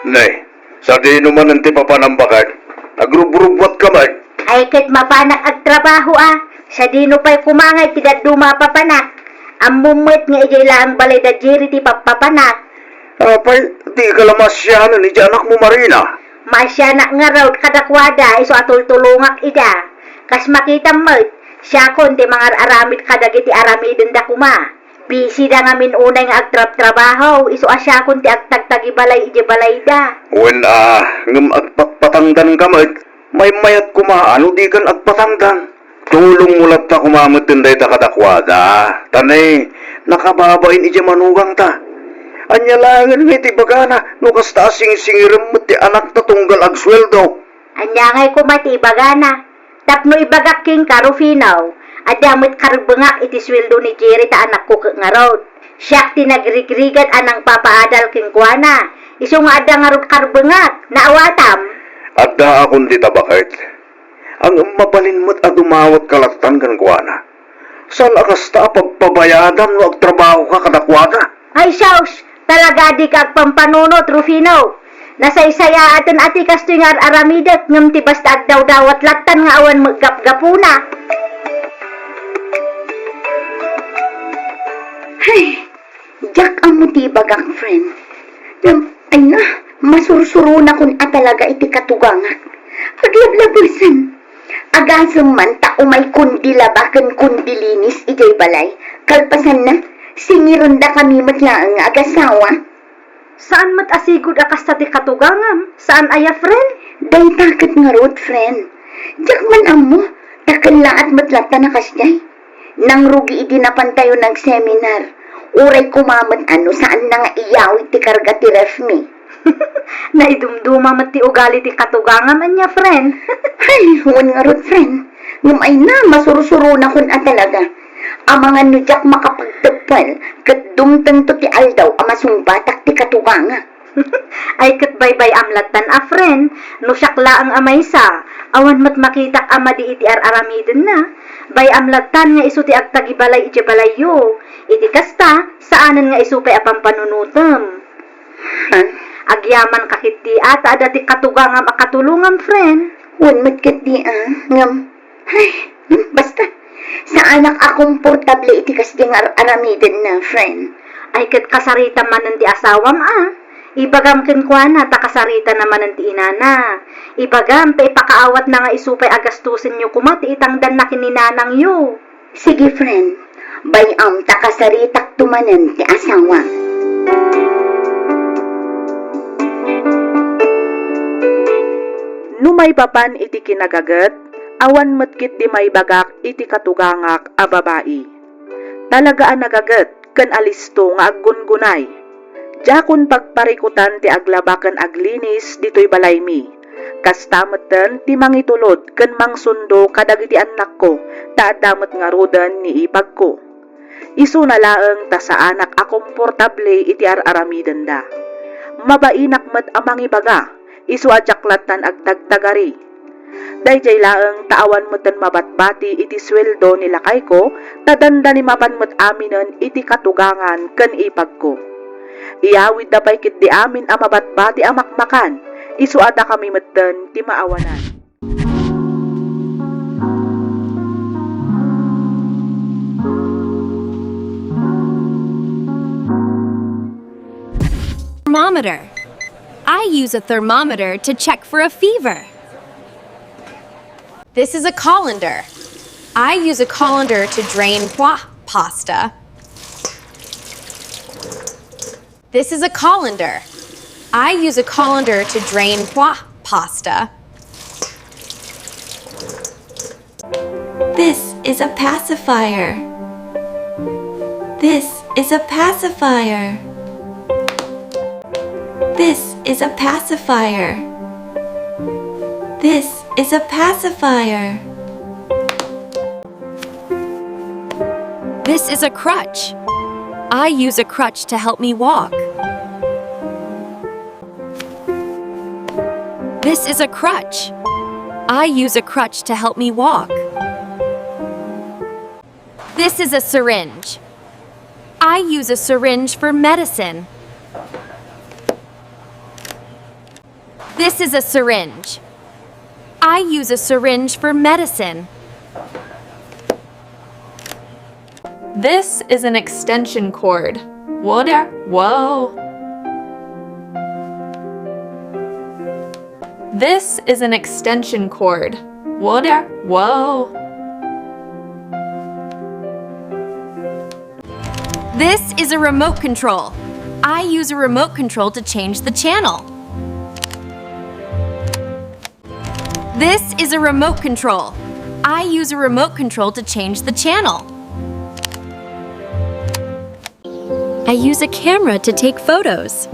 Ne, sadino manen ti papanam, baket? Agrubrubbuatka met. Ay, ket mapanak agtrabaho a. Sadino pay koma ngay ti dadduma a papanak? Ammom met nga idiay laeng balay da Jerry ti pappapanak. Apay, dika la maasianen idiay anakmo, Marina? Maasianak ngarud kadakuada isu a tultulongak ida. Kas makitam met, siakon ti mangar-aramid kadagiti aramidenda koma. Busy da ngamin unay nga agtrabtrabaho, isu a siakon ti agtagtagibalay idiay balayda. Wen a, ngem agpatpatangdanka met. Maymayat koma no dikan agpatangdan. Tulongmo latta koma metten dayta kadakuada. Ta ne, nakababain idiay manugangta. Ania laengen nga iti ibagana no kasta a singsingirem met ti anakta tunggal agsueldo? Ania ngay koma ti ibagana? Tapno ibagak kenka, Rufino, adda met karbengak iti sueldo ni Jerry ta anakko ket ngarud. Siak ti nagrigrigad a nangpapaadal kenkuana. Isu nga adda ngarud karbengak, naawatam. Addaakon dita baket. Ngem mabalin met a dumawatka lattan kenkuana. Saan a kasta a pagpabayadam no agtrabahoka kadakuada? Ay, sus! Talaga a dika agpampanunot, Rufino. Nasaysayaaten a ti kastoy nga ar-aramidek, ngem ti basta agdawdawat lattan nga awan met gapgapuna. Ay, diak ammo ti ibagak, friend. Ngem, ay na, masursuronakon a talaga iti katugangak. Aglablabesen. Agasem man ta umay kundi laba ken kundi linis idiay balay. Kalpasanna, singirendakami met laeng nga agasawa. Saan met a sigud a kasta ti katugangam? Saan aya, friend? Dayta ket ngarud, friend. Diak man ammo, ta kellaat met latta a kasdiay. Nangrugi idi napantayo nag-seminar. Uray koma met a no saanna nga iyawid ti karga ti ref mi. Naidumduma met ti ugali ti katugangam ania, friend. Ay, wen ngarud, friend. Ngem ay na, masursuronakon a talaga. Amangan no diak makapagteppel, ket dumtengto ti aldaw a masungbatak ti katugangak. Ay ket baybay-am lattan a, friend, no siak laeng a maysa, awan met makitak a madi iti ar-aramidenna. Bay-am lattan nga isu ti agtagibalay idiay balayyo. Iti kasta, saanen nga isu pay a pampanunotem. Ha? Agyamanka ketdi a ta adda ti katugangam a katulongam, friend. Wen met ketdi a, ngem, ay, hmm, basta. Saanak a komportable iti kasdi nga ar-, aramidenna, friend. Ay, ket kasaritam manen ti asawam a. Ibagam kenkuana ta kasaritana manen ti inana. Ibagam ta ipakaawatna nga isu pay a gastusenyo koma ti itangdanna ken ni nanangyo. Sige, friend. Bay-am ta kasaritakto manen ti asawam. No maipapan iti kinagaget, awan met ketdi maibagak iti katugangak a babai. Talaga a nagaget ken alisto nga aggungunay. Diakon pagparikutan ti aglaba ken aglinis ditoy balaymi. Kasta metten ti mangitulod ken mangsundo kadagiti annakko ta adda met ngaruden ni ipagko. Isuna laeng ta saanak a komportable iti ar-aramidenda. Mabainak met a mangibaga, isu a diak lattan agtagtagari. Daydiay laeng ta awan metten mabatbati iti sueldo ni lakayko, ta dandani mapan met aminen iti katugangan ken ipagko. Iyawidda pay ketdi amin a mabatbati a makmakan, isu a dakami metten ti maawanan. Thermometer. I use a thermometer to check for a fever. This is a colander. I use a colander to drain pois pasta. This is a colander. I use a colander to drain pois pasta. This is a pacifier. This is a pacifier. This is a pacifier. This is a pacifier. This is a crutch. I use a crutch to help me walk. This is a crutch. I use a crutch to help me walk. This is a syringe. I use a syringe for medicine. This is a syringe. I use a syringe for medicine. This is an extension cord. What a, whoa. This is an extension cord. What a, whoa. This is a remote control. I use a remote control to change the channel. This is a remote control. I use a remote control to change the channel. I use a camera to take photos.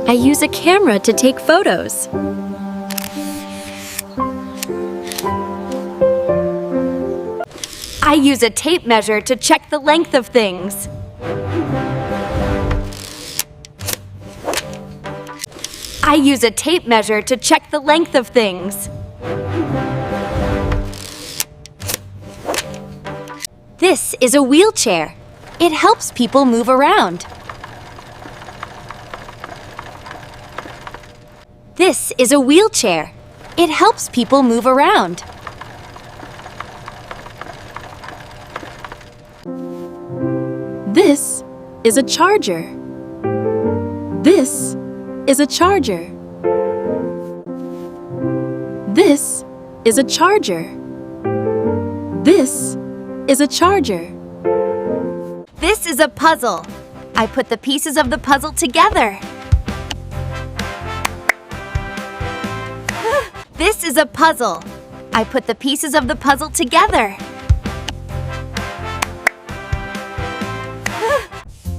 I use a camera to take photos. I use a tape measure to check the length of things. I use a tape measure to check the length of things. This is a wheelchair. It helps people move around. This is a wheelchair. It helps people move around. This is a charger. This is a charger. This is a charger. This is a charger. This is a puzzle. I put the pieces of the puzzle together. This is a puzzle. I put the pieces of the puzzle together.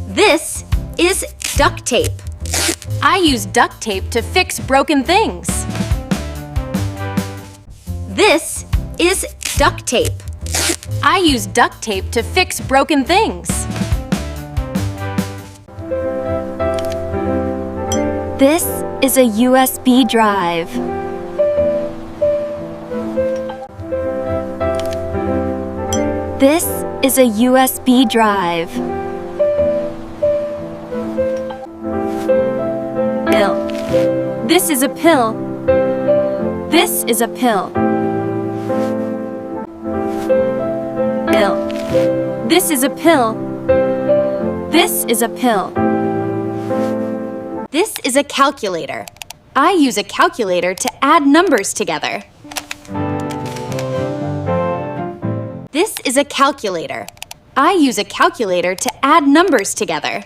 This is duct tape. I use duct tape to fix broken things. This is duct tape. I use duct tape to fix broken things. This is a U S B drive. This is a U S B drive. Pill. This is a pill. This is a pill. Pill. This is a pill. This is a pill. This is a calculator. I use a calculator to add numbers together. This is a calculator. I use a calculator to add numbers together.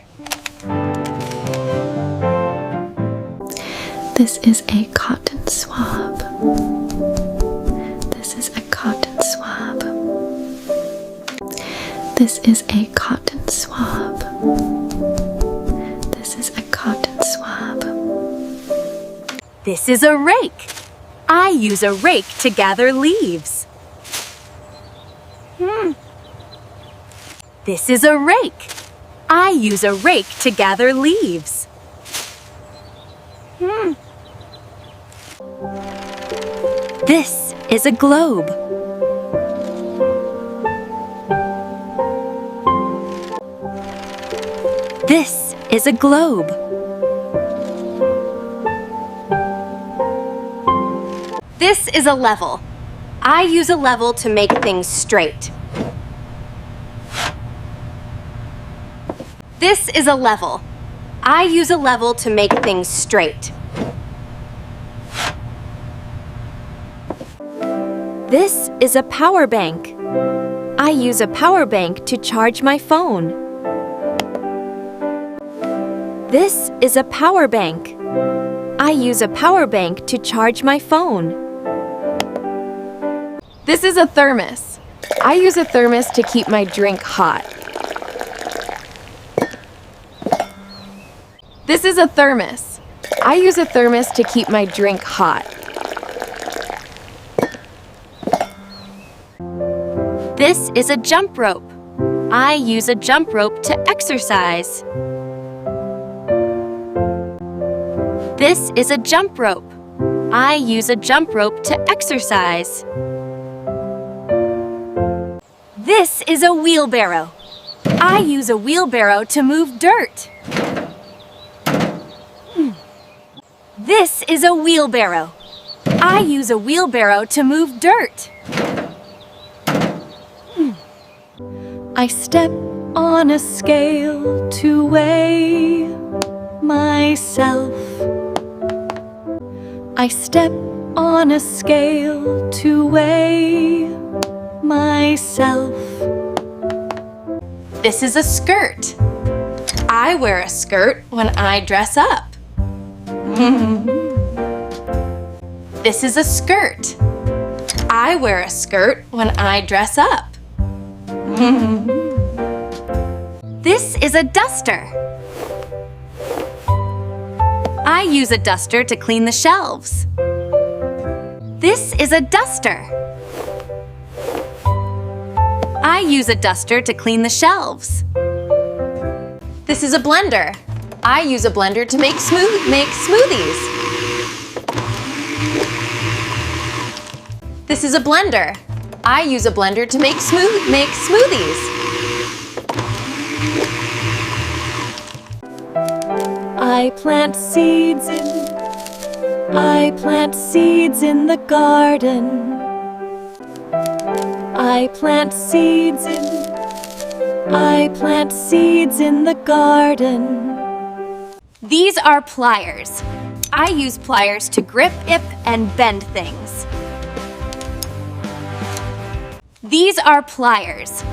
This is a cotton swab. This is a cotton swab. This is a cotton swab. This is a cotton swab. This is a rake. I use a rake to gather leaves. Hmm. This is a rake. I use a rake to gather leaves. Hmm. This is a globe. This is a globe. This is a level. I use a level to make things straight. This is a level. I use a level to make things straight. This is a power bank. I use a power bank to charge my phone. This is a power bank. I use a power bank to charge my phone. This is a thermos. I use a thermos to keep my drink hot. This is a thermos. I use a thermos to keep my drink hot. This is a jump rope. I use a jump rope to exercise. This is a jump rope. I use a jump rope to exercise. This is a wheelbarrow. I use a wheelbarrow to move dirt. This is a wheelbarrow. I use a wheelbarrow to move dirt. I step on a scale to weigh myself. I step On a scale to weigh myself. This is a skirt. I wear a skirt when I dress up. This is a skirt. I wear a skirt when I dress up. This is a duster. I use a duster to clean the shelves. This is a duster. I use a duster to clean the shelves. This is a blender. I use a blender to make smooth make smoothies. This is a blender. I use a blender to make smooth make smoothies. I plant seeds in I plant seeds in the garden. I plant seeds in I plant seeds in the garden. These are pliers. I use pliers to grip, ip, and bend things. These are pliers.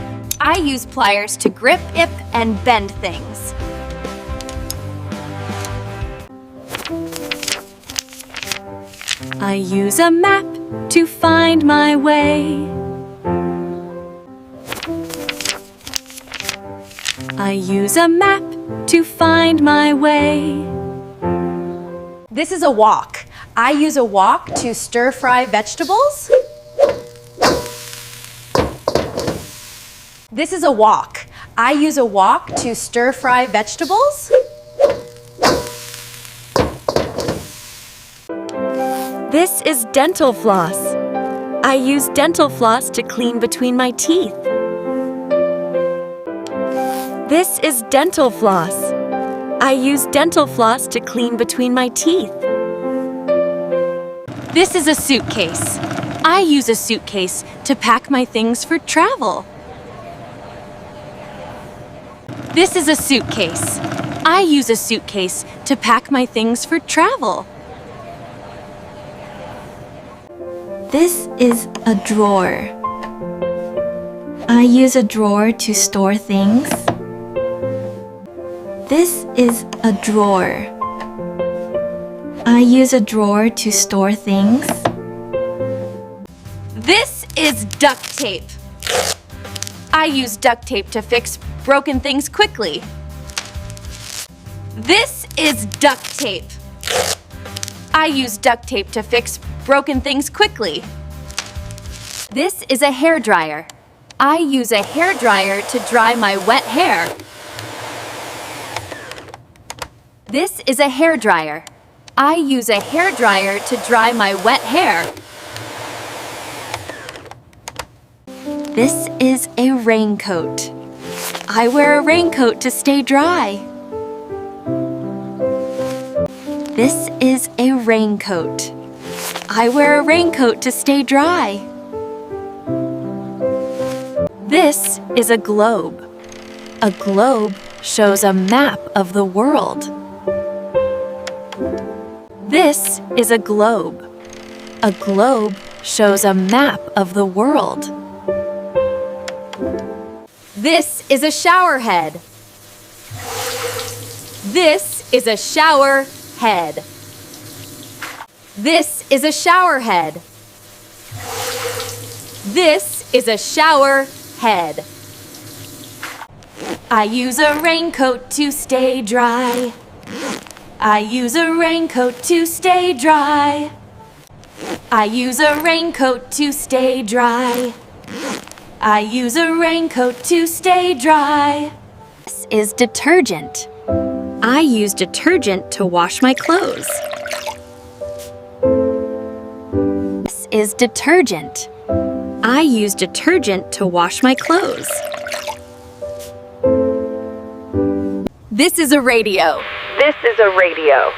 I use pliers to grip, ip, and bend things. I use a map to find my way. I use a map to find my way. This is a wok. I use a wok to stir fry vegetables. This is a wok. I use a wok to stir fry vegetables. This is dental floss. I use dental floss to clean between my teeth. This is dental floss. I use dental floss to clean between my teeth. This is a suitcase. I use a suitcase to pack my things for travel. This is a suitcase. I use a suitcase to pack my things for travel. This is a drawer. I use a drawer to store things. This is a drawer. I use a drawer to store things. This is duct tape. I use duct tape to fix broken things quickly. This is duct tape. I use duct tape to fix broken things quickly. This is a hair dryer. I use a hair dryer to dry my wet hair. This is a hair dryer. I use a hair dryer to dry my wet hair. This is a raincoat. I wear a raincoat to stay dry. This is a raincoat. I wear a raincoat to stay dry. This is a globe. A globe shows a map of the world. This is a globe. A globe shows a map of the world. This is a shower head. This is a shower head. This is a shower head. This is a shower head. I use a raincoat to stay dry. I use a raincoat to stay dry. I use a raincoat to stay dry. I use a raincoat to stay dry. This is detergent. I use detergent to wash my clothes. This is detergent. I use detergent to wash my clothes. This is a radio. This is a radio.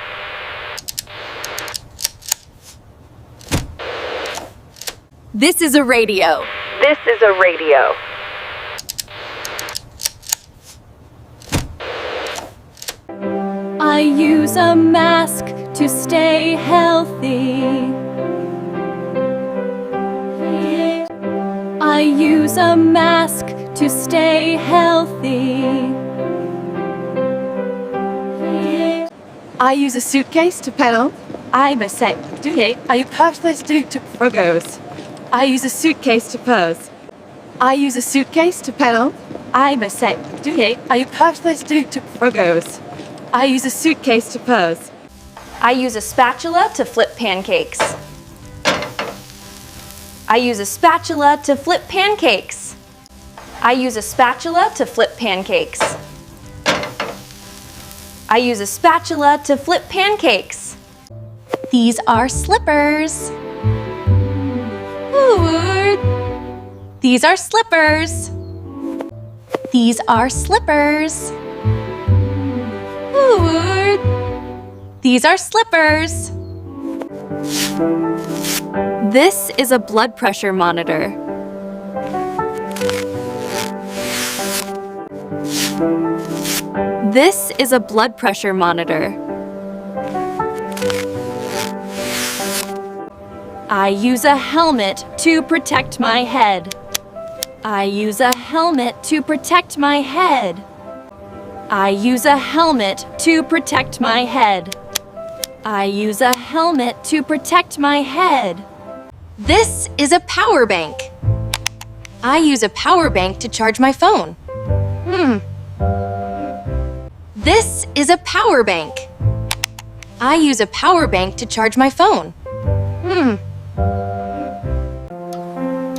This is a radio. This is a radio. I use a mask to stay healthy. A mask to stay healthy. I use a suitcase to pedal. I mistake. Do you? I purchase due to progress. I use a suitcase to pose. I use a suitcase to pedal. I mistake. Do you? I purchase due to progress. I use a suitcase to pose. I use a spatula to flip pancakes. I use a spatula to flip pancakes. I use a spatula to flip pancakes. I use a spatula to flip pancakes. These are slippers. Ooh. These are slippers. These are slippers. Ooh. These are slippers. This is a blood pressure monitor. This is a blood pressure monitor. I use a helmet to protect my head. I use a helmet to protect my head. I use a helmet to protect my head. I use a helmet to protect my head. This is a power bank. I use a power bank to charge my phone. Hmm. This is a power bank. I use a power bank to charge my phone. Hmm.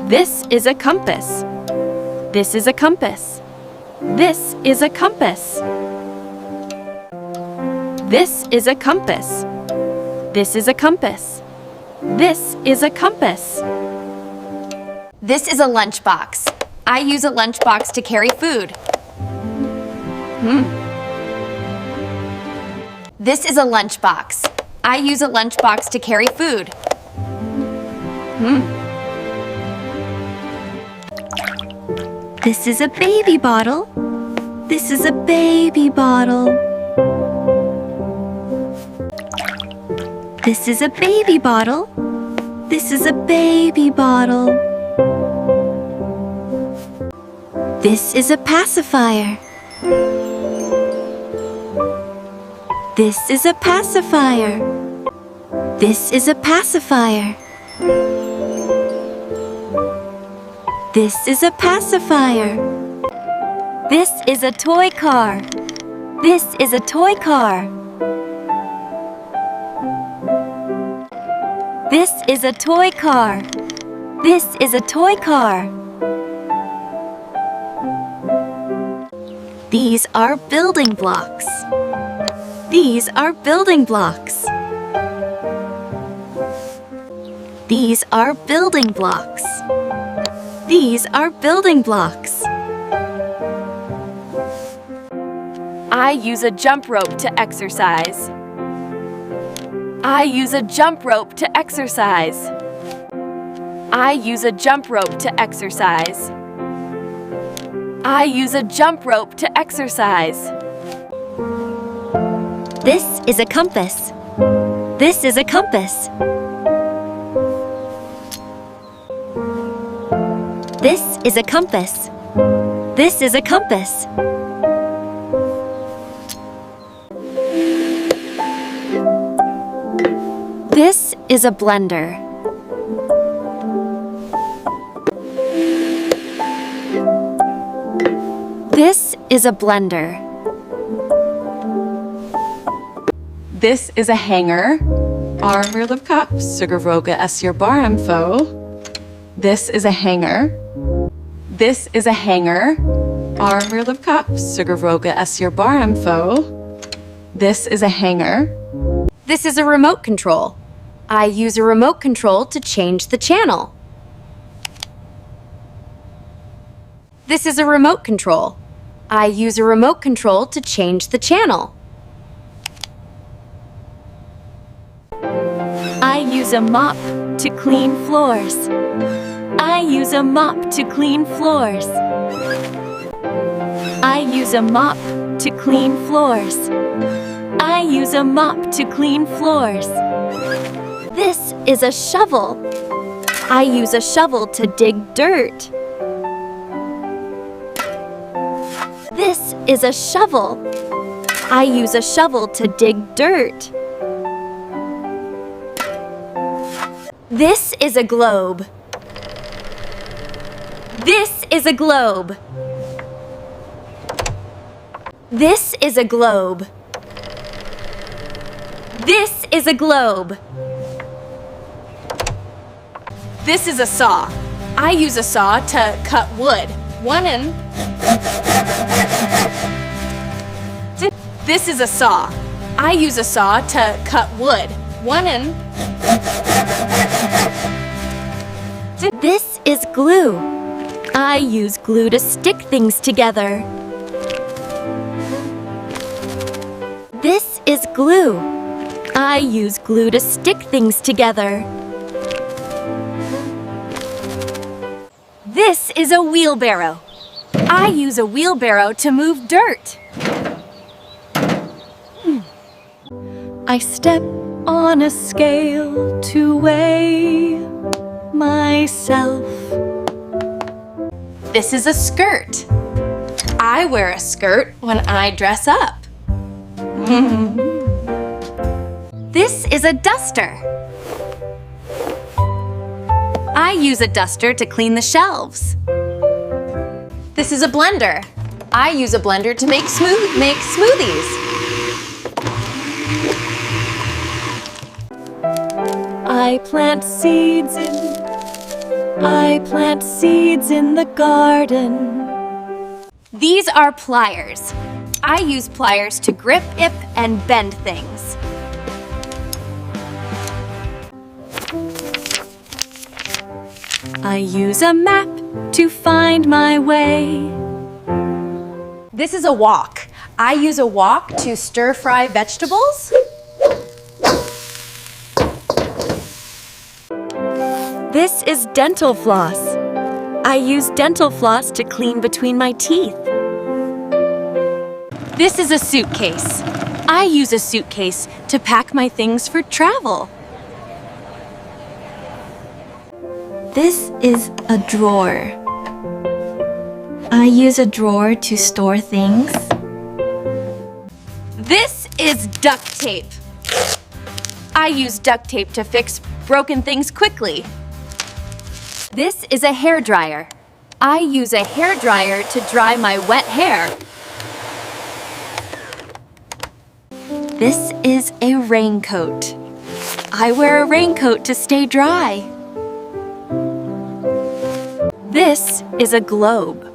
This is a compass. This is a compass. This is a compass. This is a compass. This is a compass. This is a compass. This is a lunchbox. I use a lunchbox to carry food. Hmm. This is a lunchbox. I use a lunchbox to carry food. Hmm. This is a baby bottle. This is a baby bottle. This is a baby bottle. This is a baby bottle. This is a pacifier. This is a pacifier. This is a pacifier. This is a pacifier. This is a toy car. This is a toy car. This is a toy car. This is a toy car. These are building blocks. These are building blocks. These are building blocks. These are building blocks. I use a jump rope to exercise. I use a jump rope to exercise. I use a jump rope to exercise. I use a jump rope to exercise. This is a compass. This is a compass. This is a compass. This is a compass. This is a blender. This is a blender. This is a hanger. Armor of cups, sugar roga as your bar info. This is a hanger. This is a hanger. Armor of cups, sugar roga as your bar info. This is a hanger. This is a remote control. I use a remote control to change the channel. This is a remote control. I use a remote control to change the channel. I use a mop to clean floors. I use a mop to clean floors. I use a mop to clean floors. I use a mop to clean floors. This is a shovel. I use a shovel to dig dirt. This is a shovel. I use a shovel to dig dirt. This is a globe. This is a globe. This is a globe. This is a globe. This is a saw. I use a saw to cut wood. One and This is a saw. I use a saw to cut wood. One and This is glue. I use glue to stick things together. This is glue. I use glue to stick things together. This is a wheelbarrow. I use a wheelbarrow to move dirt. I step on a scale to weigh myself. This is a skirt. I wear a skirt when I dress up. This is a duster. I use a duster to clean the shelves. This is a blender. I use a blender to make smooth make smoothies. I plant seeds in I plant seeds in the garden. These are pliers. I use pliers to grip ip and bend things. I use a map to find my way. This is a wok. I use a wok to stir fry vegetables. This is dental floss. I use dental floss to clean between my teeth. This is a suitcase. I use a suitcase to pack my things for travel. This is a drawer. I use a drawer to store things. This is duct tape. I use duct tape to fix broken things quickly. This is a hair dryer. I use a hair dryer to dry my wet hair. This is a raincoat. I wear a raincoat to stay dry. This is a globe.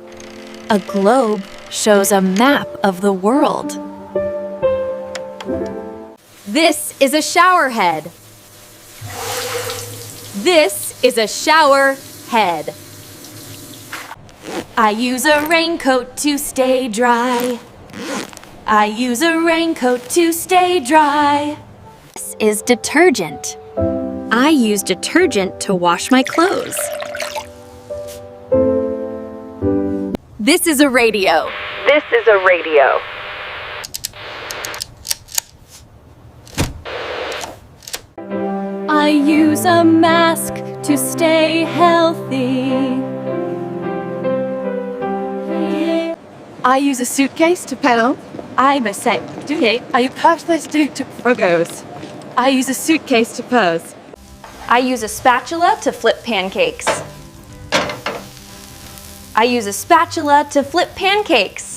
A globe shows a map of the world. This is a shower head. This is a shower head. I use a raincoat to stay dry. I use a raincoat to stay dry. This is detergent. I use detergent to wash my clothes. This is a radio. This is a radio. I use a mask to stay healthy. I use a suitcase to pedal. I must say, do you? I use a suitcase to pose. I use a suitcase to pose. I use a spatula to flip pancakes. I use a spatula to flip pancakes.